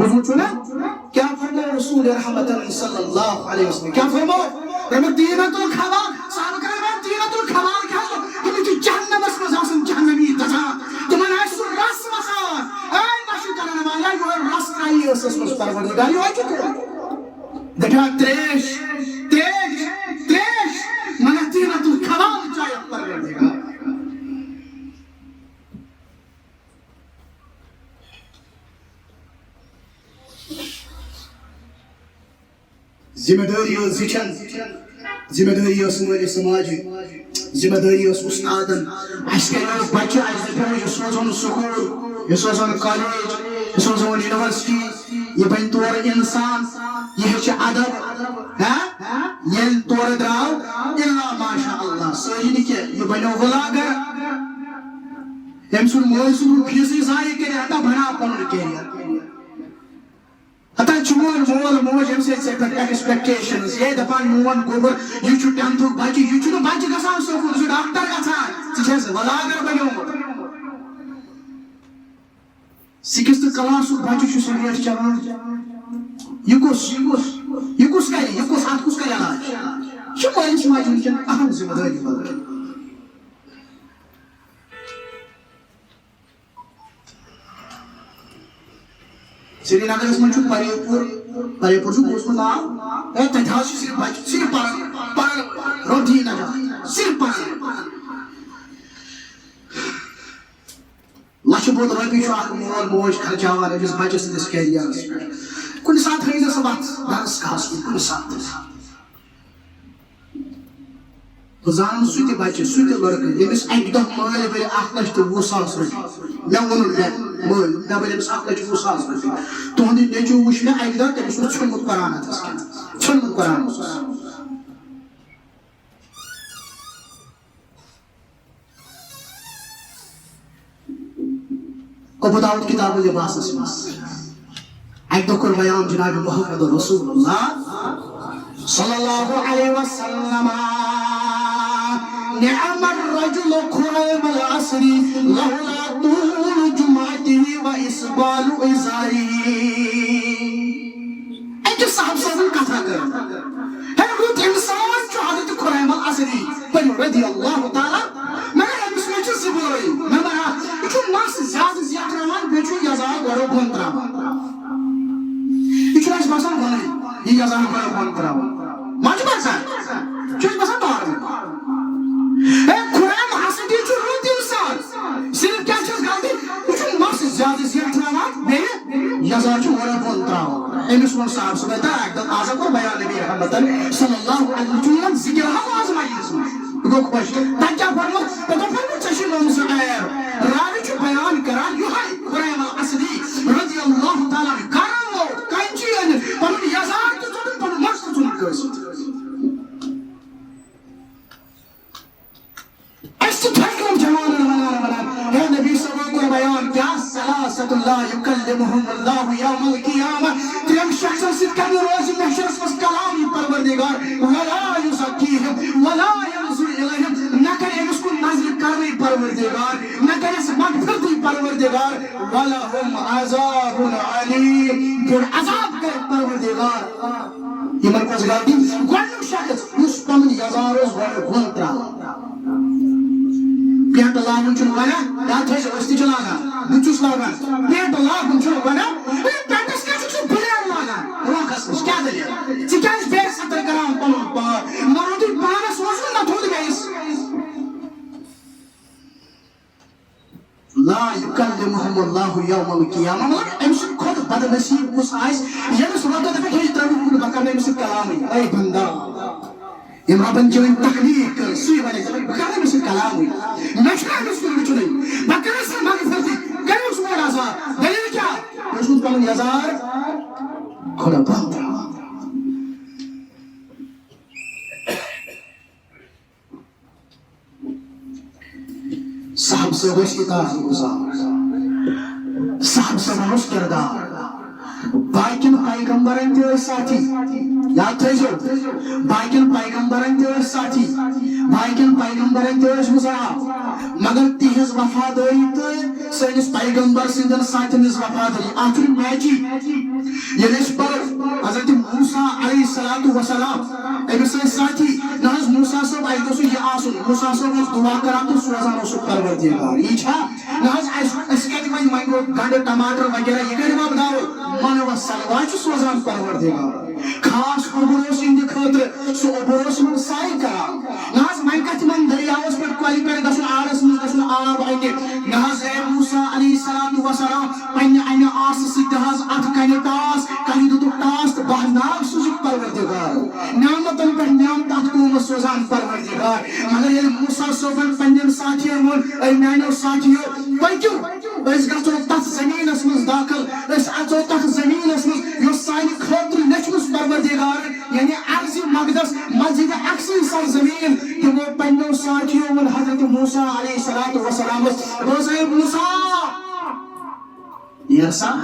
بوٗزمُت چھُو نا؟ کیٛاہ فرموو رسول رحمتن صلی اللہ علیہ وسلم؟ کیٛاہ فرموو؟ دوٚپُکھ، طینۃ الخوال۔ صحابہ کرام وَنان، طینۃ الخوال کیٛاہ چھُ؟ تِم چھِ جہنمس منٛز آسان، جہنمی دَزان۔ تِمن آسہِ سُہ رس وسان۔ اے نشہٕ کرن والا، یِہوٚے رس ترٛایی ٲسس منٛز، پروردگار، یِہوٚے چھُ تیُتھ۔ دَپان، تریش، تریش، تریش، مگر طینۃ الخوال چاے، پروردگار۔ ذمہ دٲری ٲس زِٹھٮ۪ن، ذمہ دٲری ٲس مٲلہِ سماجہِ، ذمہ دٲری ٲس اُستادن۔ اَسہِ کَریو بَچہِ، اَسہِ دَپیو، یہِ سوزون سکوٗل، یہِ سوزون کالیج، یہِ سوزون یونیورسٹی، یہِ بَنہِ تورٕ اِنسان، یہِ ہیٚچھِ ادب۔ ہاں؟ ییٚلہِ تورٕ درٛاو، الا ماشاء اللہ، سٲری نہٕ کینٛہہ، یہِ بَنیو وٕلاگر۔ أمۍ سُنٛد مٲلۍ سُنٛد فیٖسٕے ضایع کٔرِتھ، ہتا بَناو پَنُن کیریَر۔ ہتا چون مول موج، ییٚمہِ سۭتۍ ژےٚ پٮ۪ٹھ ایکسپیکٹیشنز، یے دَپان، میون گوٚبُر، یہِ چھُ ٹینتھُک بَچہِ، یہِ چھُنہٕ بَچہِ گژھان سکوٗل، یہِ چھُ ڈاکٹر گژھان، ژٕ چھَس وٕلاگر بَنیومُت۔ سِکِستھ کلاسُک بَچہِ چھُ سگریٹ چٮ۪وان۔ یہِ کُس، یہِ کُس، یہِ کُس کَرِ، یہِ کُس، اَتھ کُس کَرِ علاج؟ یہِ چھُ مٲلِس ماجہِ وٕنکٮ۪ن اَہَم ذِمہٕ دٲری بَنان۔ سرینگرس منٛز چھُ پرے پور، پرے پور چھُ بوٗزمُت ناو؟ ہے، تَتہِ حظ چھِ صرف بَچہِ، صرف پَران، پَران، رۄب دِیِن نجات، صرف پَران۔ لَچھِ بوٚد رۄپیہِ چھُ اکھ مول موج خرچاوان أمِس بَچَس سٕنٛدِس کیریَرَس پٮ۪ٹھ۔ کُنہِ ساتہٕ تھٲیزِ سُہ وَتھ درس گاہَس کُن، کُنہِ ساتہٕ۔ بہٕ زانہٕ سُہ تہِ بَچہٕ، سُہ تہِ لٔڑکہٕ، ییٚمِس اَکہِ دۄہ مٲلۍ ؤرۍ اَکھ لَچھ تہٕ وُہ ساس رۄپیہِ۔ مےٚ ووٚنُن، مےٚ مٲلۍ، مےٚ ؤرۍ أمِس اَکھ لَچھ وُہ ساس رۄپیہِ۔ تُہُنٛد نیٚچوٗ وُچھ مےٚ اَکہِ دۄہ، تٔمِس اوس ژھیوٚنمُت قرآن اَتھَس کٮ۪تھ۔ ژھیوٚنمُت قرآن اوسُس۔ ابو داؤد کتاب اللباسس منٛز اکہِ دۄہ کوٚر بیان جناب محمد رسول اللہ صلی اللہ علیہ وسلم، نعم الرجل خریم العصر لولا طول جمعته و اسبال ازاره۔ أکِس صاحب صٲبن کتھا کٔر، ہے، رُت انسان چھُ حضرت خریم العصری، پٔرِو رضی اللہ تعالیٰ، مگر أمِس منٛز چھِ زٕ بُرٲیی۔ نمبر اکھ، یہِ چھُ مَس زیادٕ زیٹھراوان، بیٚیہِ چھُ یزار گۄڈٕ بۄن تراوان۔ یہِ چھُ اَسہِ باسان بۄنٕے، یہِ یزار گۄڈٕ بۄن تراوان۔ ما چھُ باسان؟ چھُ اَسہِ باسان نارمل۔ ہے، خریم العصری چھُ رُت انسان، صرف کیٛاہ چھَس غلطی؟ یہِ چھُ مَس زیادٕ زیٹھراوان، بیٚیہِ یزار چھُ اورٕ بۄن تراوان۔ أمِس ووٚن صاحب صٲبن، تہٕ اکہِ دۄہ آز کوٚر بیان نبی رحمتن صلی اللہ علیہ وسلم، چون ذکر ہا آز مجلس منٛز۔ بہٕ گوٚو خۄش۔ تَتہِ کیٛاہ فرموو؟ تَتہِ فرموو، ژےٚ چھُے لوٚمژٕ عیب۔ راوی چھُ بیان کران یِہوٚے خریم العصری رضی اللہ تعالیٰ عنہ۔ کرم ووت، کَنچی أنِتھ، پَنُن یزار تہِ ژوٚٹُن، پَنُن مَس تہِ ژوٚٹُن کٲنٛسہِ۔ أسۍ چھِ تھٔکۍ یِم جوانن ونان، ونان، ہے نبی صٲبن کوٚر بیان، کیٛاہ؟ ثلاثة لا يكلمهم الله يوم القيامة۔ ترٛٮ۪ن شخصن سۭتۍ کرِ نہٕ روزِ محشرس منٛز کلامٕے پروردگار، ولا يزكيهم ولا ينظر إليهم، نہ کرِ أمِس کُن نظرِ کرمٕے پروردگار، نہ کرٮ۪س مغفرتٕے پروردگار، ولهم عذاب أليم، بوٚڑ عذاب کرِ پروردگار۔ یِمن کۄس غلطی؟ گۄڈٕنیُک شخص یُس پنُن یزار اوس گۄڈٕ بۄن تراوان۔ پینٹ لاگُن چھُنہٕ گۄناہ، یاد تھٲیزیو، أسۍ تہِ چھِ لاگان، بہٕ تہِ چھُس لاگان۔ پینٹ لاگُن چھُنہٕ گۄناہ، ہے، پینٹس کیٛاہ چھُکھ ژٕ بٕلیڈ لاگان؟ روکھس نِش، کیٛاہ دٔلیٖل؟ ژٕ کیٛازِ بے ستر کران پنُن پان؟ نہ روٗدُے پانس روزُن، نہ تھوٚد بیٚیِس۔ لا يكلمهم الله يوم القيامة۔ مطلب، أمۍ سٕنٛدِ کھۄتہٕ بدنصیٖب کُس آسہِ، ییٚمِس رۄب دَپہِ، ہے، ترٛٲوِو کُن، بہٕ کرٕ نہٕ أمِس سۭتۍ کلامٕے۔ اے بندا، ییٚمۍ رۄبن چٲنۍ تخلیٖق کٔر، سُے وَنہِ، بہٕ کرٕ نہٕ أمِس سۭتۍ کلامٕے۔ مےٚ چھُنہٕ أمِس کُن وٕچھُنُے۔ بہٕ کرٕ سا مغفرتٕے، کٔرِو سُہ وۄنۍ عذاب۔ دٔلیٖل کیٛاہ؟ مےٚ اوسمُت پَنُن یَزار کھۄڈَن بۄن ترٛاوان۔ صاحب صٲب ٲسۍ اطاعت گُزار۔ صاحب صٲبن اوس کردار۔ باقین پیغمبرن تہِ ٲسۍ ساتھی۔ یاد تھٲیزیو، باقین پیغمبرن تہِ ٲسۍ ساتھی۔ باقین پیغمبرن تہِ ٲسۍ مُصاحب۔ مگر تِہنٛز وفادٲری تہٕ سٲنِس پیغمبر سٕنٛدٮ۪ن ساتھٮ۪ن ہٕنٛز وفادٲری، اتھ چھُنہٕ میچی۔ ییٚلہِ أسۍ پرو حضرت موسیٰ علیہ الصلوۃ والسلام، أمِس ٲسۍ ساتھی۔ نہ حظ، موسیٰ صٲب، اَسہِ گوٚژھ یہِ آسُن۔ موسیٰ صٲب اوس دُعا کران تہٕ سوزان اوسُکھ پروردگار۔ یی چھا؟ نہ حظ، اَسہِ، أسۍ کَتہِ وۄنۍ منٛگو گنٛڈٕ، ٹماٹر وغیرہ، یہِ کَتہِ وۄپداوو؟ مَنہٕ وَس سَلوا چھُ سوزان پروردگار۔ خاص اوٚبُر اوس یِہنٛدِ خٲطرٕ، سُہ اوٚبُر اوس یِمن سارے کران۔ نہ حظ، وۄنۍ کتھ یِمن دٔریاوس پٮ۪ٹھ، کۄلہِ پٮ۪ٹھ گژھُن، آرس منٛز گژھُن، آب انہِ۔ نہ حظ، اے موسیٰ علیہ الصلوۃ والسلام، پننہِ امہِ آسہٕ سۭتۍ تہِ حظ اتھ کنہِ ٹاس، کنہِ دِتُکھ ٹاس تہٕ بہہ ناگ سوٗزُکھ پروردگار۔ نعمتن پٮ۪ٹھ نعمت اتھ قومس سوزان پروردگار۔ مگر ییٚلہِ موسیٰ صٲبن پننٮ۪ن ساتھین ووٚن، اے میانیو ساتھیو، پٔکِو، أسۍ گژھو تتھ زٔمیٖنس منٛز دٲخل، أسۍ اژو تتھ زٔمیٖنس منٛز، یۄس سانہِ خٲطرٕ لیچھمٕژ پروردگارن، یعنی ارض مقدس، مسجد اقصی سرزمین۔ تِمو پننیو ساتھیو ووٚن حضرت موسیٰ علیہ الصلوۃ والسلامس، دوٚپُس، اے موسیٰ، نیر سا،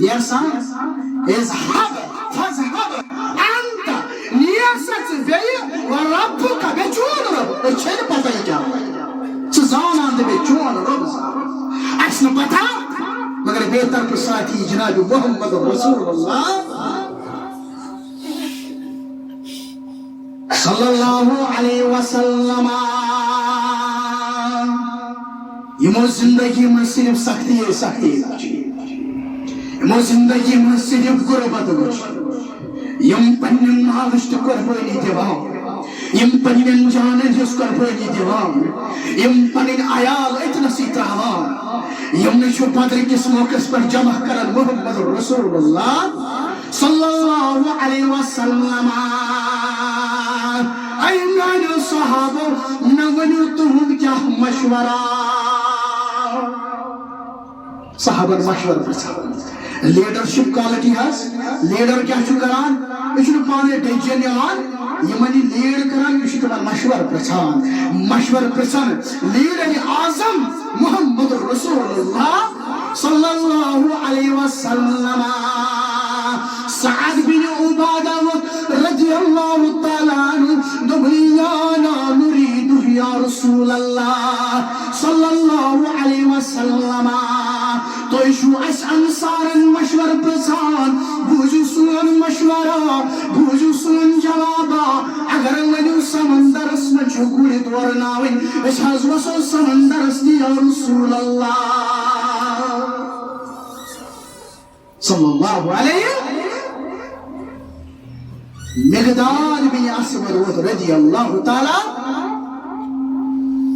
نیر سا، اذهب، فاذهب انت، نیر سا ژٕ بیٚیہِ، وربک، بیٚیہِ چون رۄب۔ أسۍ چھے نہٕ پتہ یہِ کیٛاہ وَنہِ۔ ژٕ زانان تہٕ بیٚیہِ چون رۄب زانان۔ اَسہِ نہٕ پتہ، مگر بے طرف ساتھی جناب محمد رسول اللہ صلی اللہ علیہ وسلم۔ یِمو زندگی منٛز صرف سختی، سختی وٕچھ۔ یِمو زندگی منٛز صرف غربت وٕچھ۔ یِم پننٮ۪ن مالٕچ تہِ قربٲنی دِوان، یِم پننٮ۪ن جانن ہٕنٛز قربٲنی دِوان، یِم پنٕنۍ عیال أتنَسٕے ترٛاوان، یِمنٕے چھُ بدرٕ کِس موقعس پٮ۪ٹھ جمع کران محمد رسول اللہ صلی اللہ علیہ وسلم۔ اے میانیو صحابو، مےٚ ؤنِو تُہُنٛد کیٛاہ مشورہ؟ صحابن مشورٕ پرژھان۔ لیڈرشپ کوالٹی حظ، لیڈر کیٛاہ چھُ کران؟ یہِ چھُنہٕ پانے ڈیسیجن نِوان، یِمن یہِ لیڈ کران، یہِ چھُ تِمن مشورٕ پرژھان۔ مشورٕ پرژھان لیڈر اعظم محمد رسول اللہ صلی اللہ علیہ وسلم۔ سعد بن عبادہ رضی اللہ تعالیٰ عنہ دوٚپُن، یا لا نریدہ یا رسول اللہ صلی اللہ علیہ وسلم۔ تُہۍ چھِو اَسہِ انصارن مشورٕ پرژھان، بوٗزِو سون مشورٕ، بوٗزِو سون جواب۔ اگر ؤنِو سمندرس منٛز چھِ گُرۍ دورناوٕنۍ، أسۍ حظ وسو سمندرس تہِ یا رسول اللہ صلی اللہ علیہ۔ مقداد بن اسود ووت رضی اللہ تعالیٰ۔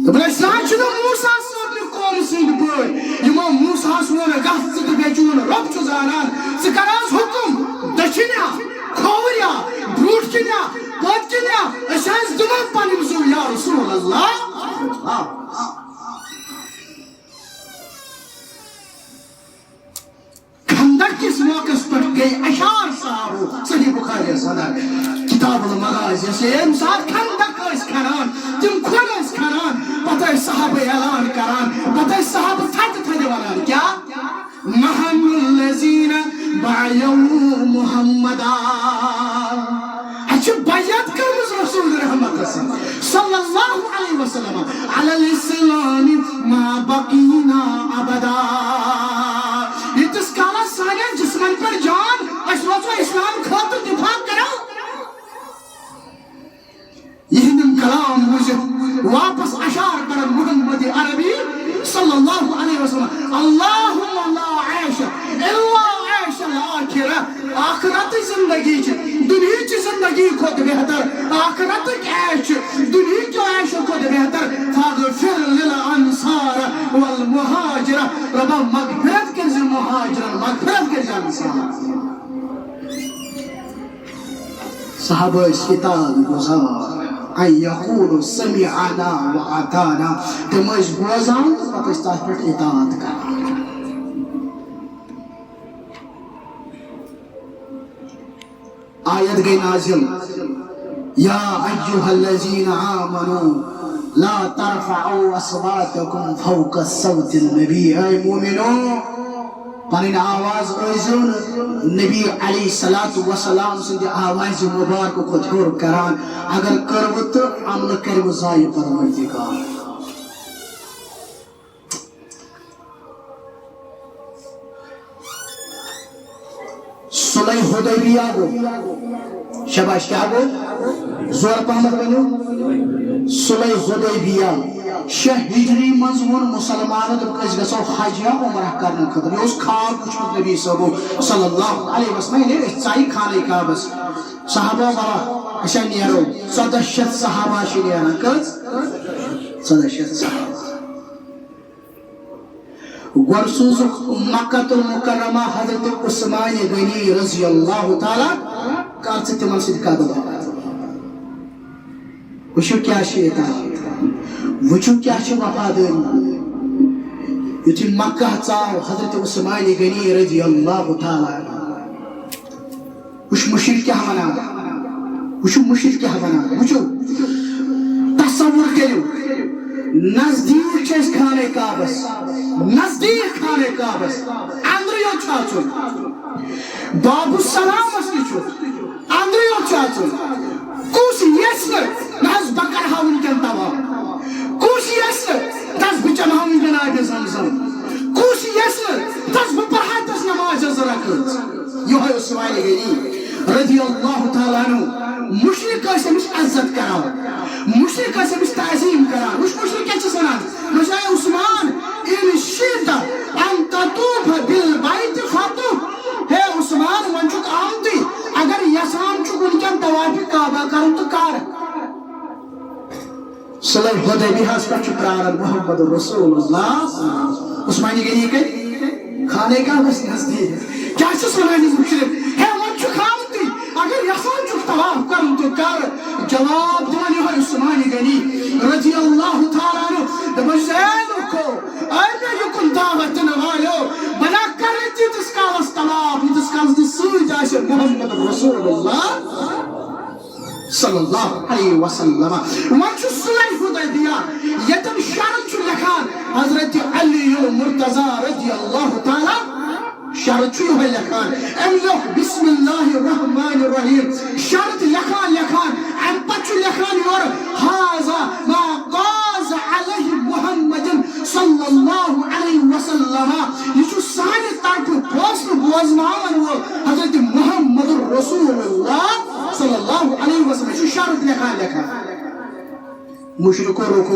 دوٚپُن، أسۍ نہ حظ چھِنہٕ موسیٰ صٲبنہِ قومہٕ سٕنٛدۍ پٲٹھۍ، یِمو موسیٰ ہس ووٚن، گژھ ژٕ تہٕ بیٚیہِ چون رۄب چھُ زانان، ژٕ کر حظ حُکُم، دٔچھِنیا، کھووُریا، برٛونٛٹھ کِنیا، پٔتۍ کِنیا، أسۍ حظ دِمو پنٕنۍ زُو یا رسول اللہ۔ خندق کِس موقعس پٮ۪ٹھ گٔے اشعار صحابو، صحیح بخاری یس اندر، کتاب المغازی یس، ییٚمہِ ساتہٕ خندق ٲسۍ کھنان، تِم کھۄر ٲسۍ کھنان، پتہٕ ٲسۍ صحابہٕ اعلان کران، پتہٕ ٲسۍ صحابہٕ تھدِ تھدِ ونان، کیٛاہ؟ نحن الذین بایعوا محمدا۔ اَسہِ چھِ بیعت کٔرمٕژ رسول رحمتس سۭتۍ صلی اللہ علیہ وسلم، علی الاسلام ما بقینا ابدا۔ ییٖتِس کالس سانٮ۪ن جسمن پٮ۪ٹھ جان، أسۍ روزو اسلام خٲطرٕ، دفاع کرو۔ یِہنٛدٮ۪ن کلام بوٗزِتھ واپس اشار کران محمد عربی صلی اللہ علیہ وسلم، اللہم لا عیش الا عیش الاخرہ۔ آخرتٕچ زندگی چھِ، دُنہِچہِ زندگی کھۄتہٕ بہتر۔ آخرتٕکۍ عیش چھِ دُنہِکیو عیشو کھۄتہٕ بہتر۔ فاغفر للانصار والمہاجرہ۔ رۄبا، مغفرت کٔرۍ زِ مہاجرن، مغفرت کٔرۍ زِ انصارن۔ صحابہ ٲسۍ اطاعت گزار، ان یقولوا سمعنا و اطعنا۔ تِم ٲسۍ بوزان تہٕ پتہٕ ٲسۍ تتھ پٮ۪ٹھ اطاعت کران۔ آیت گٔے نازل، یا ایھا الذین آمنوا لا ترفعوا اصواتکم فوق صوت النبی۔ اے مومنو، پنٕنۍ آواز ٲسۍزیو نہٕ نبی علیہ الصلوۃ والسلام سٕنٛدِ آوازِ مبارکہٕ کھۄتہٕ ہیوٚر کران۔ اگر کٔروٕ تہٕ عملہٕ کروٕ ضایع پروردگار۔ صلح حدیبیہ گوٚو۔ شاباش، کیٛاہ گوٚو؟ زورٕ پہمتھ ؤنِو۔ صلح حدیبیہ۔ شےٚ ہجری منٛز ووٚن مُسلمانو، دوٚپُکھ، "أسۍ گژھو حج یا عمرہ کرنہٕ خٲطرٕ۔" یہِ اوس خواب وُچھمُت نبی صٲبو صلی اللہ علیہ وسلم، ییٚلہِ أسۍ ژایہِ خانہ کعبس۔ صحابہ، بلا، أسۍ ہا نیرو۔ ژۄدہ شیٚتھ صحابہ چھِ نیران۔ کٔژ؟ ژۄدہ شیٚتھ صحابہ۔ گۄڈٕ سوٗزُکھ مکہ المکرمہ حضرت عثمان غنی رضی اللہ تعالیٰ، کر ژٕ تِمن سۭتۍ کتھ باتھ۔ وٕچھِو کیٛاہ چھِ اطاعت، وٕچھِو کیٛاہ چھِ وفادٲری۔ یُتھُے مکہ ژاو حضرت عثمان غنی رضی اللہ تعالیٰ عنہ، وٕچھ مُشرِک کیٛاہ وَنان، وٕچھِو مُشرِک کیٛاہ وَنان، وٕچھِو۔ تصور کٔرِو، نزدیٖک چھِ أسۍ خانہ کعبس، نزدیٖک خانہ کعبس، اندرٕے یوت چھُ اژُن۔ باب السلامس تہِ چھُ، اندرٕے یوت چھُ اژُن۔ کُس یژھِ نہٕ، نہ حظ بہٕ کرٕ ہا وٕنکیٚن طواف، کُس یژھِ نہٕ، دَپس بہٕ چمہٕ ہا وٕنکیٚن آبِ زمزم، کُس یژھِ نہٕ، دَپس بہٕ پرٕ ہا تس نماز زٕ رکٲژ۔ یِہوٚے اوس عثمان غنی رضی اللہ تعالیٰ عنہ۔ مُشرِک ٲسۍ أمِس عزت کران، مُشرِک ٲسۍ أمِس تعظیٖم کران۔ وٕچھ مُشرِک کیٛاہ چھِس وَنان، دوٚپمَس، "اے عثمان، ان شئت ان تطوف بالبیت فطف۔" ہے عثمان، وۄنۍ چھُکھ آمتُے، اگر یژھان چھُکھ وٕنکیٚن طواف کعبہ کرُن تہٕ کر۔ صلح حدیبیہس پٮ۪ٹھ چھُ پراران محمد رسول اللہ۔ عثمان غنی کتہِ؟ خانہ کعبس نزدیٖک۔ کیٛاہ چھُس وَنان یہِ مُشرِک؟ ہے، وۄنۍ چھُکھ آمتُے، اگر یژھان چھُکھ طواف کرُن تہٕ کر۔ جواب دِوان یِہوٚے عثمان غنی رضی اللہ تعالیٰ عنہ، دَپان چھُس، اے لوٗکو، اے مےٚ یُکُن دعوت دِنہٕ والیو، بہٕ نہ کرٕ تیٖتِس کالس طواف، ییٖتِس کالس نہٕ سۭتۍ آسہِ محمد رسول اللہ۔ صلی اللہ علیہ وسلم۔ وۄنۍ چھُ صلح حدیبیہ، ییٚتٮ۪ن شرط چھُ لیکھان حضرت علی المرتضی رضی اللہ تعالیٰ، شرط چھُ یِہوٚے لیکھان۔ أمۍ لیوٚکھ بسم اللہ الرحمن الرحیم، شرط لیکھان لیکھان، اَمہِ پتہٕ چھُ لیکھان یورٕ، "ھذا ما قاض علیہ محمد صلی اللہ علیہ وسلم"، یہِ چھُ سانہِ طرفہٕ فٲصلہٕ بوزناوَن وول حضرت محمد رسول اللہ صلی اللہ علیہ وسلم۔ یہِ چھُ شرط لیکھان لیکھان۔ مُشرِکو رُکو۔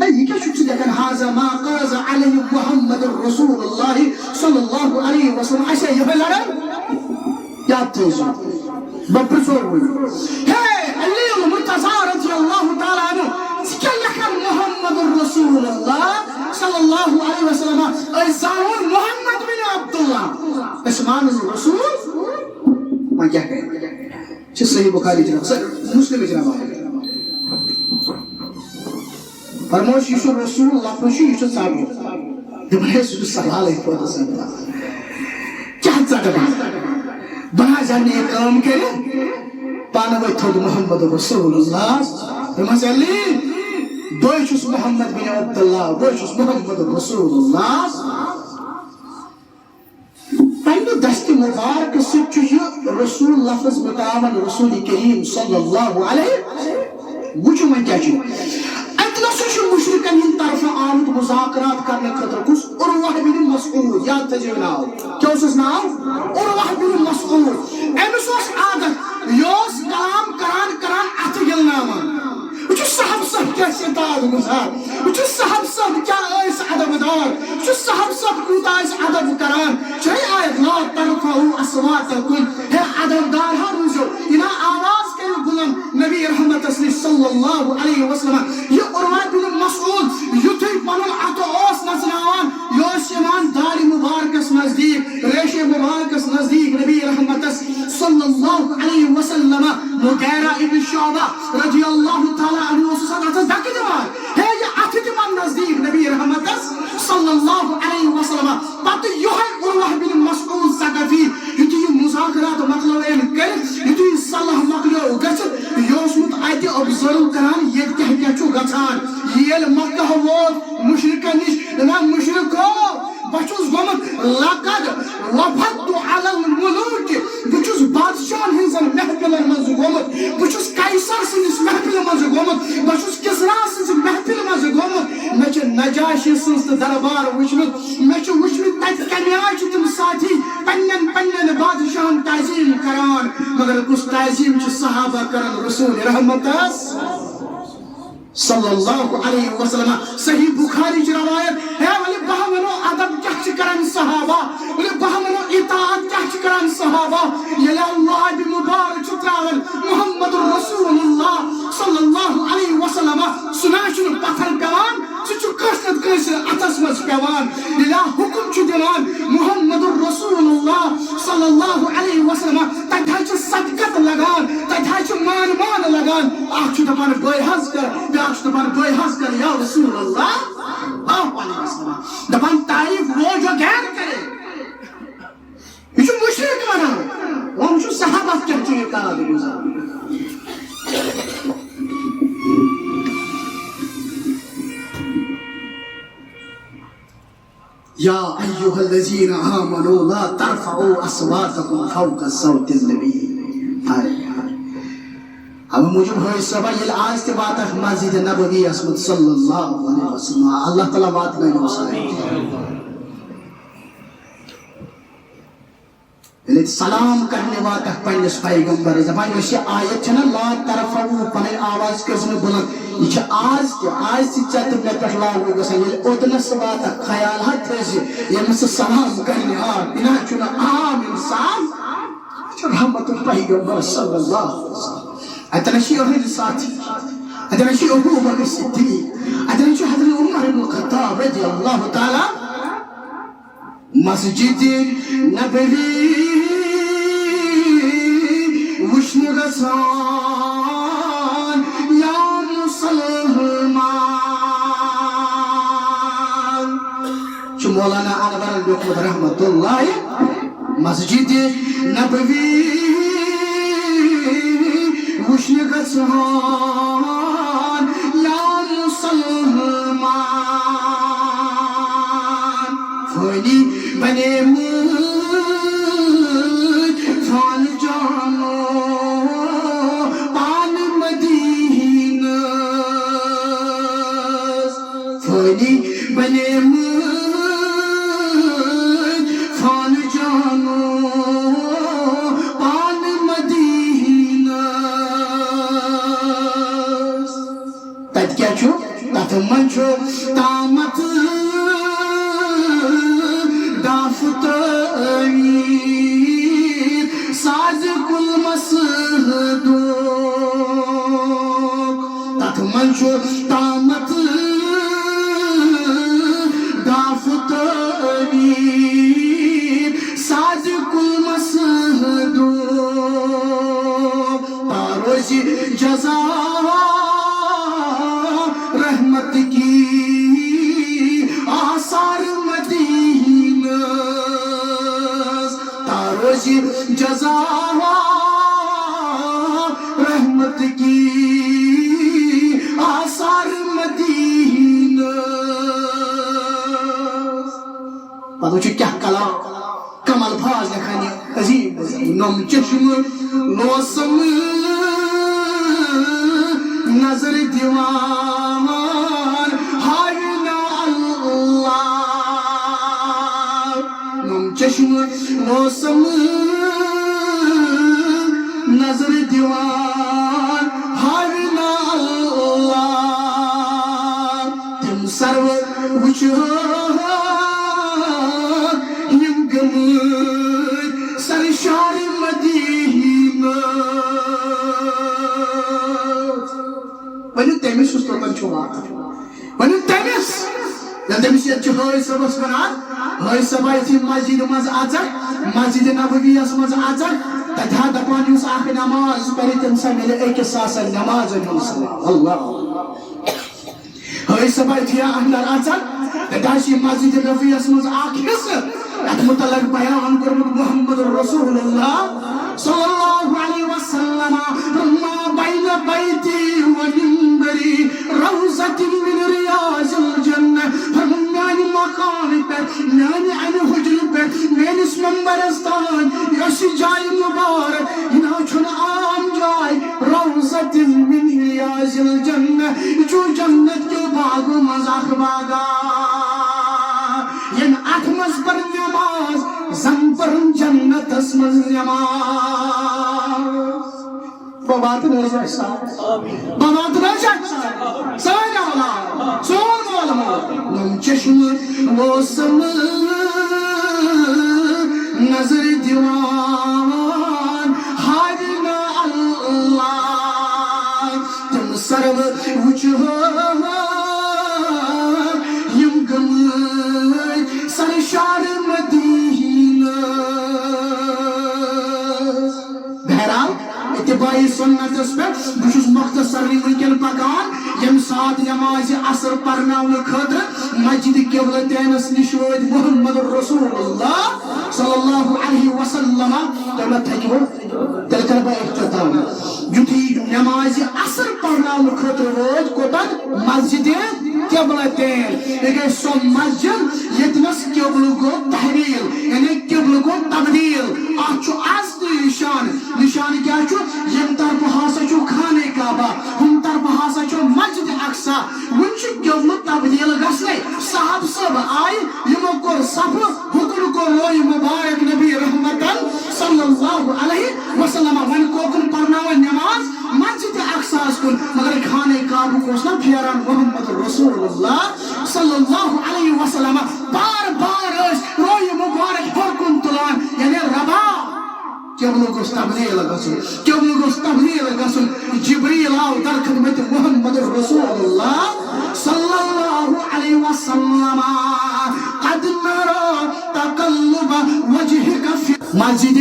ہے، یہِ کیٛاہ چھُکھ ژٕ لیکھان؟ "ھذا ما قاض علیہ محمد رسول اللہ صلی اللہ علیہ وسلم"۔ اَسہِ ہے یِہوٚے لڑٲے۔ یاد تھٲیزیو۔ بہٕ پرٛژھو وۄنۍ۔ ہے، علی المرتضی رضی اللہ تعالیٰ عنہ، ژٕ کیٛاہ لیکھان محمد رسول اللہ صلی اللہ علیہ وسلم؟ أسۍ زانون محمد بن عبداللہ۔ أسۍ مانو رسول۔ وۄنۍ کیٛاہ کرِ؟ چھِ صحیح بخاری چھ ناو، صحیح مسلم چھ ناو۔ فرموش، یہِ چھُ رسول لفظ چھُ، یہِ چھُ ژٹُن۔ دوٚپُن، ہے، سُہ چھُ سوالٕے پٲدٕ سپدان۔ کیٛاہ ژٹہٕ بہٕ؟ بہٕ نہ حظ ہٮ۪کہٕ نہٕ یہِ کٲم کٔرِتھ۔ پانہٕ ؤتھۍ تھوٚد محمد رسول اللہ۔ دوٚپمَس، علی، بہٕ چھُس محمد بن عبداللہ، بہٕ چھُس محمد رسول اللہ۔ تمہِ دستِ مبارکہٕ سۭتۍ چھُ یہِ رسول لفظ مٹاوان رسول کریم صلی اللہ علیہ۔ وٕچھِو وۄنۍ کیٛاہ چھُ۔ اَتہِ نَسا چھُ مُشرِکَن ہِنٛدِ طرفہٕ آمُت مذاکرات کرنہٕ خٲطرٕ کُس؟ عروہ بن مسعود، یاد تھٲیزیو ناو۔ کیٛاہ اوسُس ناو؟ عروہ بن مسعود۔ أمِس اوس عادت، یہِ اوس کلام کران کران اَتھٕ گِلناوان۔ وٕچھِو صاحب صٲب کیٛاہ چھِ تعداد گُزار۔ وٕچھِو صاحب صٲب کیٛاہ ٲسۍ ادب دار۔ وٕچھِو صاحب صٲب کوٗتاہ ٲسۍ ادب کران۔ چھے آیت، "لا ترفعوا اصواتکم"۔ ہے ادب دار ہا روٗزِو۔ یہِ نا آواز کٔرِو بُلند نبی رحمتس نِش صلی اللہ علیہ وسلم۔ یہِ عروہ بن مسعود یُتھُے پنُن اَتھٕ اوس نژناوان، یہِ اوس یِوان دارِ مبارکس نزدیٖک، ریشے مبارکس نزدیٖک نبی رحمتس صلی اللہ علیہ وسلم۔ مغیرہ ابن شعبہ رضی اللہ تعالیٰ عنہ اوسُس اَتھ اَتھَس دَکہٕ دِوان۔ ہے، یہِ اَتھٕ دِوان نزدیٖک نبی رحمتس صلی اللہ علیہ وسلم۔ پتہٕ یِہوٚے عروہ بن مسعود ثقفی، یُتھُے یہِ مذاکرات مۄکلٲوِن کٔرِتھ، یُتھُے یہِ صلح مۄکلیو گٔژھِتھ، یہِ اوسمُت اَتہِ observe کران، ییٚتہِ کیٛاہ کیٛاہ چھُ گژھان۔ ییٚلہِ مکہ ووت مُشرِکَن نِش، دَپان، مُشرِکو، بہٕ چھُس گوٚمُت لقد وفدت علی الملوک، بہٕ چھُس بادشاہن ہٕنٛزن محفلن منٛز گوٚمُت، بہٕ چھُس قیصر سٕنٛدِس محفلہِ منٛز گوٚمُت، بہٕ چھُس کسرا سٕنٛزِ محفلہِ منٛز گوٚمُت، مےٚ چھِ نجاشی سٕنٛز تہٕ دربار وٕچھمُت، مےٚ چھِ وٕچھمٕتۍ تَتہِ کَمہِ آیہِ چھِ تِم ساتھی پننٮ۪ن پننٮ۪ن بادشاہن کران، مگر کُس تعظیم چھِ صحابہ کران رسول رحمتس صلی اللہ علیہ وسلم؟ صحیح بخاری چہِ روایت۔ ہے، ولہِ بہٕ وَنو ادب کیٛاہ چھِ کران صحابہ، ولہِ بہٕ وَنو اطاعت کیٛاہ چھِ کران صحابہ۔ ییٚلہِ اللہ بہِ مبارک چھُ تراوان محمد رسول اللہ صلی اللہ علیہ وسلم، سُہ نہ چھُنہٕ پتھر پیوان، سُہ چھُ کٲنٛسہِ نتہٕ کٲنٛسہِ اتھس منٛز پیوان۔ ییٚلہِ حکم چھُ دِوان محمد رسول اللہ صلی اللہ علیہ وسلم، تتہِ حظ چھِ صدقت لگان، تتہِ حظ چھِ مان مان لگان۔ اکھ چھُ دپان، "بٲے حظ کر"، بیاکھ چھُ دپان، "بٲے حظ کر یا رسول اللہ صلی اللہ علیہ وسلم"۔ دپان، "تعریف وہ جو غیر کرے"۔ یہِ چھُ مُشرِک وَنان، وۄنۍ وٕچھِو صحابہ کیٛاہ چھُ یہِ کال گُزاران۔ یا ایھا الذین آمنوا لا ترفعوا اصواتکم فوق صوت النبی۔ ہائے، ہائے۔ اَمہِ موٗجوٗب ہٲے صٲبہ، ییٚلہِ آز تہِ واتکھ مسجد نبویَس منٛز صلی اللہ علیہ وسلم، اللہ تعالیٰ واتنٲیِو سٲری۔ ییٚلہِ سلام کرنہِ واتکھ پننِس پیغمبرس، دپان، یۄس یہِ آیت چھےٚ نہ، "لا ترفعوا"، پنٕنۍ آواز کٔرزِ نہٕ بُلند، یہِ چھِ آز تہِ، آز تہِ ژےٚ تہٕ مےٚ پٮ۪ٹھ لاگوٗ گژھان۔ ییٚلہِ اوٚتنس ژٕ واتکھ، خیال ہا تھٲیزِ، ییٚمِس ژٕ سلام کرنہِ آکھ، یہِ نہ چھُنہٕ عام انسان، یہِ چھُ رحمت الپیغمبر صلی اللہ علیہ وسلم۔ اتنس چھِ یِہوٚے ساتھی، اتنس چھِ ابو بکر صدیق، اتنس چھِ حضرت عمر ابن الخطاب رضی اللہ تعالیٰ مسجد نبوی وٕچھنہِ گژھان یا مسلمان۔ چھُ مولانا انورن لیوٗکھمُت رحمت اللہ مسجد نبوی وٕچھنہِ گژھان یا مسلمان۔ فٲنی بنے مٕتۍ فان جانو پان مدینس۔ فٲنی بنے مٕتۍ فان جانو پان مدینس۔ تتہِ کیٛاہ چھُ؟ تتھ منٛز چھُ تامت ڈاف تعمیر ساز کل مسدوق۔ تتھ منٛز چھُ تامت ڈاف تعمیر ساز کل مسدوق۔ تا روزِ جزا رحمت کی آثار مدینس۔ تا روزِ جزا رحمت کی آثار مدینس۔ پتہٕ وٕچھِو کیٛاہ کلام، کم الفاظ لیکھان یہِ عظیٖم۔ نۄم چشمہٕ لوسم نظر دِوان ہاوِ نا اللہ۔ نۄم چشمہٕ لوسم نظر دِوان ہاوِ نا اللہ۔ تِم سرو وٕچھو یِم گٔمٕتۍ سرشار مدینس۔ ؤنِو تٔمِس یُس توٚتَن چھُ واتان۔ ؤنِو تٔمِس۔ ییٚلہِ تٔمِس ییٚتہِ چھُ حٲج صٲبَس وَنان، حٲج صٲبا یُتھُے مسجدِ منٛز اَژَکھ، مسجدِ نبویَس منٛز اَژَکھ، تَتہِ ہا دَپان یُس اَکھ نماز پَرِ، تٔمِس ہا مِلہِ أکِس ساسَن نمازَن ہُنٛد ثواب۔ اللہ۔ حٲج صٲبا یُتھُے اَندَر اَژَکھ، تَتہِ ہا چھِ مسجدِ نبویَس منٛز اَکھ حصہٕ۔ یتھ متعلق بیان کوٚرمُت محمد رسول اللہ صلی اللہ علیہ وسلم، ما بین بیتی و منبری روضۃ من ریاض الجنہ۔ فرموو، میانہِ مکانہٕ پٮ۪ٹھ، میانہِ امہِ حجرٕ پٮ۪ٹھ، میٲنِس ممبرس تام، یۄس یہِ جاے مبارک، یہِ نہ چھُنہٕ عام جاے، روضۃ من ریاض الجنہ، یہِ چھُ جنت کیو باغو منٛز اکھ باغا۔ ییٚمۍ اتھ منٛز پٔر نماز، زن پٔرن جنتس منٛز نماز۔ واتنٲیزِ اَسہِ سان۔ بہٕ واتنٲیزِ اَسہِ سان۔ سٲنۍ اولاد، سون مول موج۔ نم چشم موسم نظر دیوان ہاوِ نہ اللہ۔ تِم سرو وٕچھِ ہو یِم گٔمٕتۍ سرشار مدینہ۔ بہرحال، اتباع سنتس پٮ۪ٹھ بہٕ چھُس مختصر وٕنکٮ۪ن پکان۔ ییٚمہِ ساتہٕ نمازِ عصر پرناونہٕ خٲطرٕ مسجد قبلتینس نِش وٲتۍ محمد رسول اللہ صلی اللہ علیہ وسلم، تیٚلہِ تھٔکِو، تیٚلہِ کرٕ بہٕ اختتام۔ یُتھُے نمازِ عصر پرناونہٕ خٲطرٕ وٲتۍ کوٚتن؟ مسجد قبلتین۔ یہِ گٔے سۄ مسجد ییٚتنس قبلہٕ گوٚو تحویل، یعنی قبلہٕ گوٚو تبدیل۔ اتھ چھُ از تہِ نشان۔ نشان کیٛاہ چھُ؟ ییٚمہِ طرفہٕ ہسا چھُ خانہ کعبہ، ہُمہِ طرفہٕ ہسا چھُ مسجد اقصی۔ وُنہِ چھُ قبلہٕ تبدیل گژھنَے۔ صحابہٕ صٲب آیہِ، یِمو کوٚر صفہٕ، ہُکُن کوٚر روے مبارک نبی رحمتن صلی اللہ علیہ وسلم۔ وۄنۍ کوکُن پرناوان نماز؟ مسجد اقصیٰ ہس کُن۔ مگر خانہ کعبُک اوس نہ پھیران محمد رسول اللہ صلی اللہ علیہ وسلم۔ بار بار ٲسۍ روے مبارک ہیوٚر کُن تُلان، یعنی ربا۔ قبلہٕ گوٚژھ تبدیل گژھُن، قبلہٕ گوٚژھ تبدیل گژھُن۔ جبریل آو در خدمت محمد رسول اللہ صلی اللہ علیہ وسلم۔ قد نرى تقلب وجهك في مسجد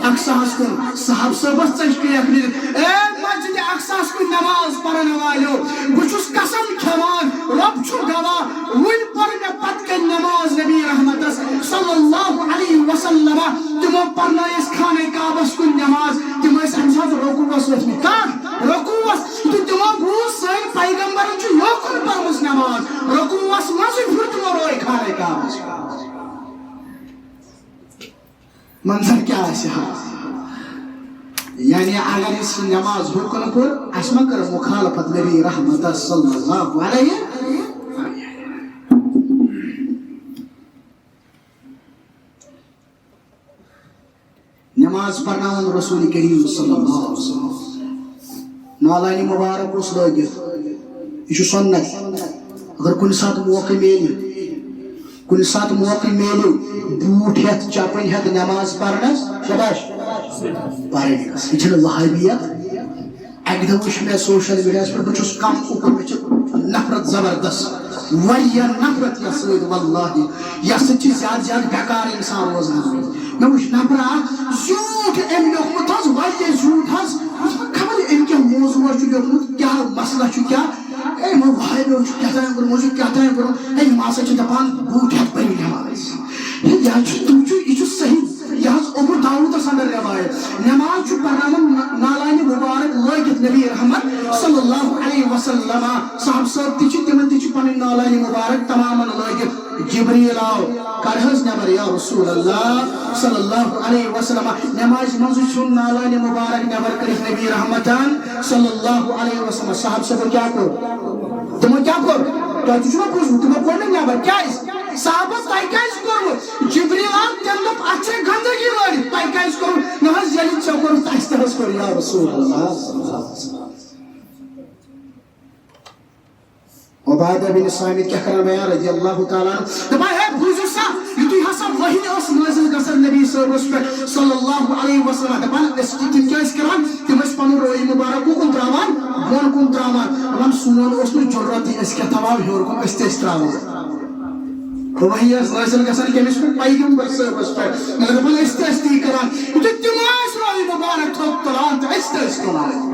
اقصیٰ ہس کُن۔ صحابہٕ صٲبس ژٔج کرٛیکھ نیٖرِتھ، اے مسجد اقصیٰ ہس کُن نماز پرن والیو، بہٕ چھُس قسم کھٮ۪وان، رۄب چھُ گواہ، وُنہِ پٔر مےٚ پتہٕ کنہِ نماز نبی رحمتس صلی اللہ علیہ وسلم۔ تِمو پرنٲیس خانہ کعبس کُن نماز۔ تِم ٲسۍ امہِ ساتہٕ رکوعس ؤتھمٕتۍ۔ کتھ؟ رکوعس۔ یُتھُے تِمو بوٗز سٲنۍ پیغمبرن چھُ یوکُن پٔرمٕژ نماز، رکوعس منٛزٕے پھیُر تِمو روے خانہ کعبس۔ منظر کیٛاہ آسہِ ہا؟ یعنی اگر أسۍ نماز ہُکُن پٔر، اَسہِ ما کٔر مخالفت نبی رحمتس صلی اللہ علیہ؟ نماز پرناوان رسول کریم صلی اللہ علیہ وسلم۔ نالانی مبارک اوس لٲگِتھ۔ یہِ چھُ سنت۔ اگر کُنہِ ساتہٕ موقعہٕ میلہِ، کُنہِ ساتہٕ موقعہٕ میلیو، بوٗٹھ ہٮ۪تھ، چپٕنۍ ہٮ۪تھ نماز پرنس، شاباش، پرٕنۍ گٔژھ۔ یہِ چھنہٕ وہابیت۔ اکہِ دۄہ وٕچھ مےٚ سوشل میڈیاہس پٮ۪ٹھ، بہٕ چھُس کم اُکُن، مےٚ چھِ نفرت زبردست، واریاہ نفرت یتھ سۭتۍ، واللہ یتھ سۭتۍ چھِ زیادٕ زیادٕ بیکار انسان روزان۔ مےٚ وٕچھ نفرا اکھ زیوٗٹھ أمۍ لیوٚکھمُت حظ، واریاہ زیوٗٹھ حظ، خبر أمۍ کیٛاہ موضوع چھُ لیوٚکھمُت، کیٛاہ مسلہٕ چھُ، کیٛاہ اے، یِمو وہابیو چھُ کیٛاہ تام کوٚرمُت، چھُ کیٛاہ تام کوٚرمُت۔ اے، یِم ہسا چھِ دَپان، بوٗٹھ ہٮ۪تھ پٔرِو نٮ۪ماز۔ ہے، یہِ حظ چھُ، تِم چھُ، یہِ چھُ صحیح۔ یہِ حظ ابو داوٗدَس اندر روایت۔ نٮ۪ماز چھُ پرناوان نا-، نالانہِ مُبارک لٲگِتھ نبی رحمت صلی اللہ علیہ وسلم۔ صحابہٕ صٲب تہِ چھِ، تِمن تہِ چھِ پنٕنۍ نالانہِ مُبارک تمامن لٲگِتھ۔ جبریل آو، کڑ حظ نٮ۪بر یا رسول اللہ صلی اللہ علیہ وسلم۔ نمازِ منٛزٕے ژھیوٚن نالانہِ مبارک نٮ۪بر کٔرِتھ نبی رحمتن صلی اللہ علیہ وسلم۔ صحابہٕ صٲبو کیٛاہ کوٚر؟ تِمو کیٛاہ کوٚر؟ تۄہہِ تہِ چھُوا بوٗزمُت؟ تِمو کوٚر نہٕ نٮ۪بر۔ کیٛازِ؟ صحابس تۄہہِ کیٛازِ کوٚروٕ؟ جبریل آو، تٔمۍ دوٚپ، اتھ چھےٚ گندگی لٲرِتھ، تۄہہِ کیٛازِ کوٚروٕ؟ نہ حظ، ییٚلہِ ژےٚ کوٚرُتھ، تہٕ اَسہِ تہِ حظ کوٚر، یا رسول اللہ۔ عبادہ بن صامت کیٛاہ کران بیان رضی اللہ تعالیٰ عنہ؟ دپان، ہے، بوٗزِو سا، یُتھُے ہسا وحی ٲس نٲزِل گژھان نبی صٲبس پٮ۪ٹھ صلی اللہ علیہ وسلم، دپان، أسۍ تہِ، تِم کیٛاہ ٲسۍ کران؟ تِم ٲسۍ پنُن روے مبارک کُکُن تراوان؟ بۄن کُن تراوان۔ دپان، سون اوس نہٕ جُرتٕے، أسۍ کیٛاہ تھاوہو ہیوٚر کُن، أسۍ تہِ ٲسۍ تراوان۔ وحی ٲس نٲزِل گژھان کٔمِس پٮ۪ٹھ؟ پیغمبر صٲبس پٮ۪ٹھ۔ مگر دپان، أسۍ تہِ ٲسۍ تی کران۔ یُتھُے تِم ٲسۍ روے مبارک تھوٚد تُلان تہٕ أسۍ تہِ ٲسۍ تُلان۔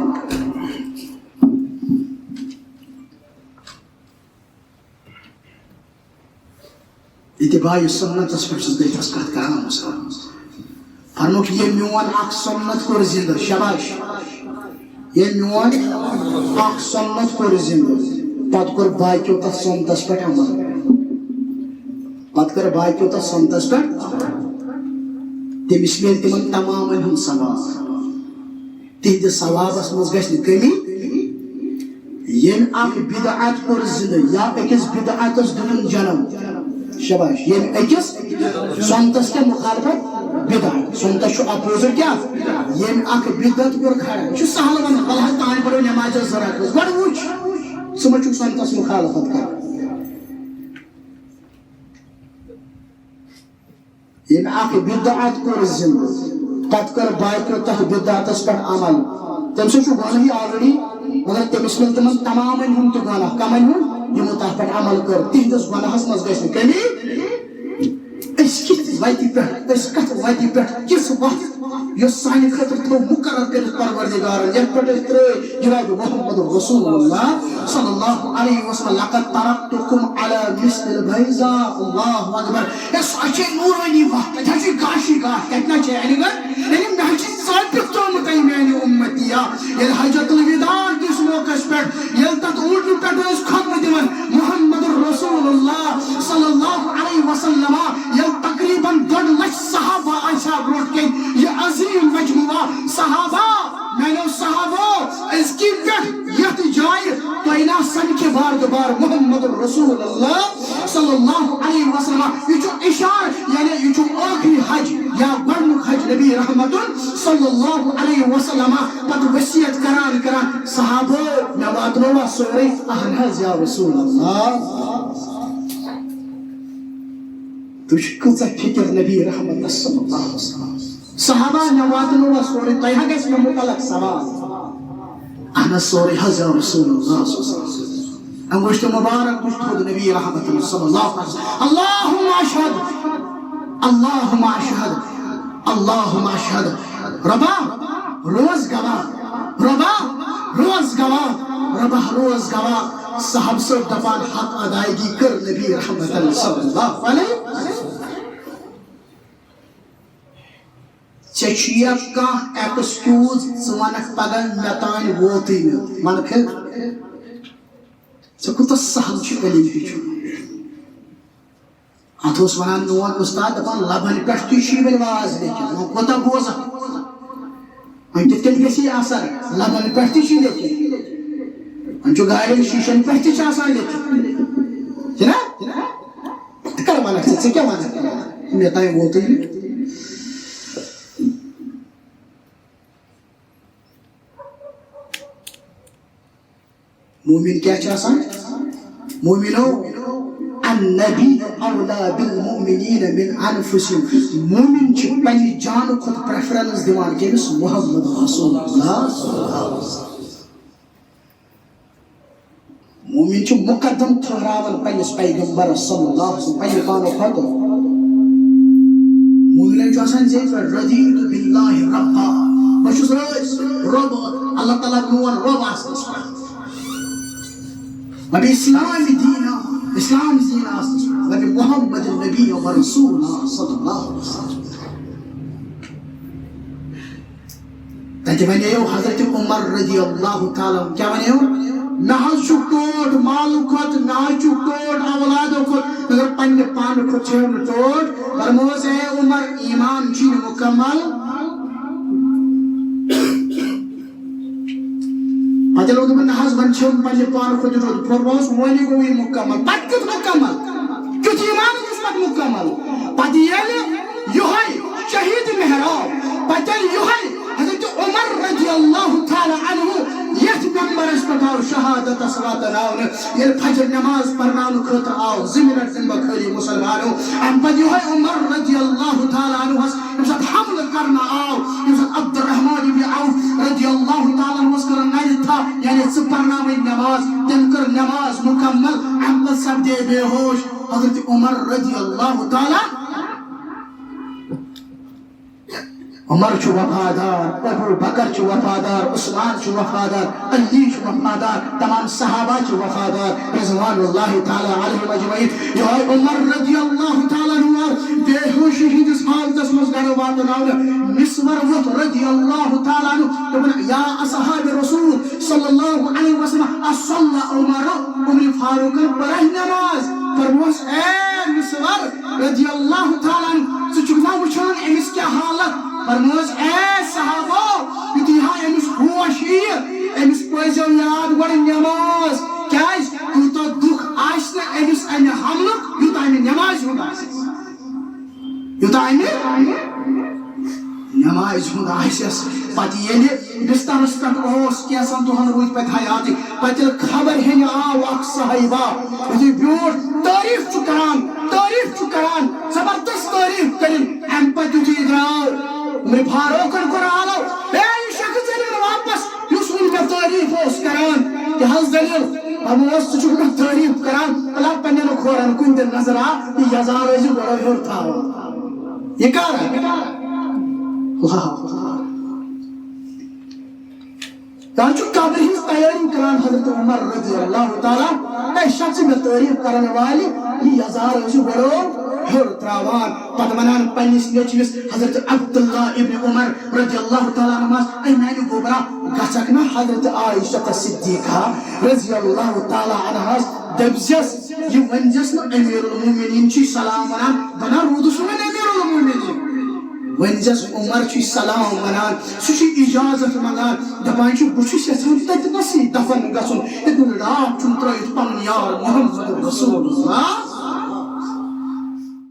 اتباع سنتس پٮ۪ٹھ چھُس بہٕ ییٚتہِ کتھ کران، مسلمان۔ فرمووُکھ، ییٚمۍ میون اکھ سنت کوٚر زندٕ، شاباش، ییٚمۍ میون اکھ سنت کوٚر زندٕ، پتہٕ کوٚر باقیو تتھ سنتس پٮ۪ٹھ عمل، پتہٕ کٔر باقیو تتھ سنتس پٮ۪ٹھ، تٔمِس میلہِ تِمن تمامن ہُنٛد ثواب۔ تِہنٛدِس ثوابس منٛز گژھِ نہٕ کمی۔ ییٚمۍ اکھ بدعت کوٚر زندٕ یا أکِس بدعتس دیُتُن جنم، شاباش، ییٚمہِ أکِس سُنتس کیٛاہ مُخالفت؟ بدعت۔ سُنتس چھُ opposite کیٛاہ؟ ییٚمہِ اکھ بدعت کوٚر کھڑا۔ یہِ چھُ سہل ونُن، ولہٕ حظ تانۍ پرو نماز زٕ رکعت۔ گۄڈٕ وٕچھ، ژٕ ما چھُکھ سُنتس مُخالفت کران؟ ییٚمہِ اکھ بدعت کوٚر زِندٕ، پتہٕ کٔر باقیو تتھ بدعتس پٮ۪ٹھ عمل، تٔمۍ سۭتۍ چھُ گۄنہٕے already، مگر تٔمِس مِلہِ تِمن تمامن ہُنٛد تہِ گۄناہ۔ کمن ہُنٛد؟ یِمو تتھ پٮ۪ٹھ عمل کٔر، تِہنٛدِس گۄناہس منٛز گژھِ نہٕ کمی۔ أسۍ کِتھ وتہِ پٮ۪ٹھ، أسۍ کتھ وتہِ پٮ۪ٹھ، کِژھ وتھ، یۄس سانہِ خٲطرٕ تھٲو مُقرر کٔرِتھ پروردگارن، یتھ پٮ۪ٹھ أسۍ ترٲے جناب محمد رسول اللہ صلی اللہ علیہ وسلم، "لقد ترکتکم علی مثل البیضاء"۔ اللہ اکبر۔ ہے، سۄ چھے نورانی وتھ، تتہِ حظ چھُے گاشی گاش، تتہِ نہ چھے اَنہِ گٔر۔ یعنی مےٚ حظ چھِ ثٲبت تھوٚومُت أمۍ میانہِ اُمتی۔ ییٚلہِ حجۃ الوداع کِس موقعس پٮ۪ٹھ، ییٚلہِ تتھ اوٗنٹہِ پٮ۪ٹھ ٲسۍ خطبہٕ دِوان محمد رسول اللہ صلی اللہ علیہ وسلم، ییٚلہِ تقریباً ڈۄڈ لچھ صحابہ آسہِ ہا برونٛٹھ کَنۍ، یہِ عظیٖم مجموعہ صحابہ، میانیو صحابو، أزکہِ پٮ۪ٹھ یتھ جایہِ تۄہہِ نہ سمکھِ بار دُبار محمد رسول اللہ صلی اللہ علیہ وسلم۔ یہِ چھُ اشارٕ، یعنی یہِ چھُ ٲخری حج یا گۄڈنیُک حج نبی رحمتن صلی اللہ علیہ وسلم پتہٕ وصیت کران کران، "صحابو، مےٚ واتنووا سورُے؟" "اہن حظ یا رسول اللہ۔" تُہۍ چھِو کۭژاہ فکر نبی رحمتس صلی اللہ علیہ وسلم۔ "صحابہ، مےٚ واتنووا سورُے، تۄہہِ ہا گژھِ مےٚ متعلق سوال؟" "اہن حظ، سورُے حظ یا رسول اللہ صلی اللہ علیہ وسلم۔" انگشت مبارک تُج تھوٚد نبی رحمت صلی اللہ علیہ وسلم۔ "اللہم اشہد، اللہم اشہد، اللہم اشہد۔" رۄبا، روز گواہ، رۄبا، روز گواہ، رۄبا، روز گواہ۔ صحابہٕ صٲب دپان، حق ادائیگی کٔر نبی رحمت صلی اللہ علیہ وسلم۔ ژےٚ چھُیا کانٛہہ excuse؟ ژٕ وَنکھ پگاہ مےٚ تانۍ ووتُے نہٕ، وَنکھٕ؟ ژےٚ کوٗتاہ سہل چھُ علم ہیٚچھُن۔ اَتھ اوس وَنان میون اُستاد، دَپان، لَبَن پٮ۪ٹھ تہِ چھُ یِوان واز لیکھِتھ، وۄنۍ کوٗتاہ بوزَکھ؟ وۄنۍ کِتھ کٔنۍ گژھِ یہِ اَثر؟ لَبَن پٮ۪ٹھ تہِ چھُ لیکھِتھ، وۄنۍ چھُ گاڑٮ۪ن شیٖشَن پٮ۪ٹھ تہِ چھُ آسان لیکھِتھ، چھُنہ؟ تہٕ کر وَنکھ ژٕ، ژٕ کیٛاہ وَنکھ؟ مےٚ تام ووتُے نہٕ۔ مومن کیٛاہ چھُ آسان؟ مومنو، النبی اولا بالمؤمنین من انفسہم۔ مومن چھُ پننہِ جانہٕ کھۄتہٕ preference دِوان کٔمِس؟ محمد رسول اللہ۔ مومن چھُ مقدم ٹھہراوان پننِس پیغمبرس صلی اللہ علیہ وسلم پننہِ پانہٕ کھۄتہٕ۔ مومنن چھُ آسان زِ رضیت باللہ ربا، بہٕ چھُس رٲضۍ رۄب، اللہ تعالیٰ میون رۄب آسنس پٮ۪ٹھ۔ وبالاسلام دینا، اسلام دین آسنس پٮ۪ٹھ۔ وبمحمد نبی و رسول صلی اللہ علیہ وسلم۔ تتہِ ونیو حضرت عمر رضی اللہ تعالیٰ عنہ، کیٛاہ ونیو؟ نہ حظ چھُ ٹوٹھ مالہٕ کھۄتہٕ، نہ حظ چھُ ٹوٹھ اولادو کھۄتہٕ، مگر پننہِ پانہٕ کھۄتہٕ چھُ نہٕ ٹوٹھ۔ فرموس، اے عمر، ایمان چھُے نہٕ مکمل۔ پتہٕ ییٚلہِ دوٚپُن، نہ حظ، وۄنۍ چھُم پننہِ پانہٕ کھۄتہٕ ٹوٹھ۔ فرموس، وۄنۍ گوٚو یہِ مکمل۔ پتہٕ کیُتھ مکمل؟ کیُتھ ایمان اوس پتہٕ مکمل؟ پتہٕ ییٚلہِ یِہوٚے شہید محراب، پتہٕ ییٚلہِ یِہوٚے حضرت عمر رضی اللہ تعالیٰ عنہ یتھ ممبرس پٮ۪ٹھ آو شہادتس واتناونہٕ، ییٚلہِ فجر نماز پرناونہٕ خٲطرٕ آو، زٕ منٹ دِمہٕ بہٕ خٲلی مسلمانو۔ امہِ پتہٕ یِہوٚے عمر رضی اللہ تعالیٰ عنہس ییٚمہِ ساتہٕ حملہٕ کرنہٕ آو، ییٚمہِ ساتہٕ عبدالرحمان ابن عوف رضی اللہ تعالیٰ عنہس کٔر نرِ تھپھ، یعنی ژٕ پرناوٕنۍ نماز، تٔمۍ کٔر نماز مکمل، امہِ پتہٕ سپدے بے ہوش۔ حضرت عمر رضی اللہ تعالیٰ عمر چھُ وفادار، ابو بکر چھُ وفادار، عثمان چھُ وفادار، علی چھُ وفادار، تمام صحابہ چھِ وفادار، رضوان اللہ تعالیٰ علیہم اجمعین۔ یِہوٚے عمر رضی اللہ تعالیٰ عنہ آو بے ہوشی ہٕنٛدِس حالتس منٛز گرٕ واتناونہٕ۔ مسور ووٚتھ رضی اللہ تعالیٰ عنہ، دوٚپُن، یا اصحاب رسول صلی اللہ علیہ وسلم، اصلی عمر؟ عمر فاروقن پٔرہے نماز؟ فرموس، اے مسور، رضی اللہ تعالیٰ عنہ، ژٕ چھُکھ نا وٕچھان أمِس کیٛاہ حالت؟ فرموس، اے صحابو، یُتھُے ہا أمِس ہوش یِیہِ، أمِس پٔرۍزیو یاد گۄڈٕ نٮ۪ماز۔ کیٛازِ؟ تیوٗتاہ دُکھ آسہِ نہٕ أمِس اَمہِ حملُک، یوٗتاہ امہِ نٮ۪مازِ ہُنٛد آسٮ۪س، یوٗتاہ امہِ نٮ۪مازِ ہُنٛد آسٮ۪س۔ پتہٕ ییٚلہِ بسترس پٮ۪ٹھ اوس، کینٛژن دۄہن روٗدۍ پتہٕ حیاتٕے، پتہٕ ییٚلہِ خبر ہیٚنہِ آو اکھ صحابہ، یُتھُے بیوٗٹھ، تعریٖف چھُ کران، تعریٖف چھُ کران، زبردست تعریٖف کٔرِن۔ امہِ پتہٕ یُتھُے درٛاو عمر فاروقن، کوٚر آلو، اے، یہِ شخص ژٔلِو واپس، یُس وُنہِ مےٚ تعریٖف اوس کران۔ کیٛاہ حظ دٔلیٖل؟ بہٕ اوس، ژٕ چھُکھ مےٚ تعریٖف کران، بہٕ لَبہٕ پننٮ۪ن کھورن کُن تہِ نظر آ، یہِ یزار ٲسۍ زِ گۄڈٕ ہیوٚر تھاوان۔ یہِ کر؟ اللہ اکبر۔ تَتھ چھُ قبرِ ہٕنٛز تیٲری کران حضرت عمر رضی اللہ تعالیٰ۔ اے شخص مےٚ تعریٖف کرن والہِ، یہِ یزار ٲسِو گۄڈٕ ہیوٚر تراوان۔ پتہٕ ونان پننِس نیٚچوِس حضرت عبداللہ ابن عمر رضی اللہ تعالیٰ عنہمس، اے میانہِ گوبرا، گژھکھ نہ حضرت عائشہ صدیقہ رضی اللہ تعالیٰ عنہس دٔپزٮ۪س، یہِ ؤنزٮ۪س نہٕ امیر المومنین چھُے سلام ونان، بہٕ نہ روٗدُس وۄنۍ امیر المومنین۔ ؤنزٮ۪س عمر چھُے سلام ونان، سُہ چھُ اجازت منگان، دپان چھُ، بہٕ چھُس یژھان تٔتنَسٕے دفن گژھُن، ییٚتہِ نہٕ ڈاکھ چھُم ترٲوِتھ پنُن یار محمد رسول اللہ۔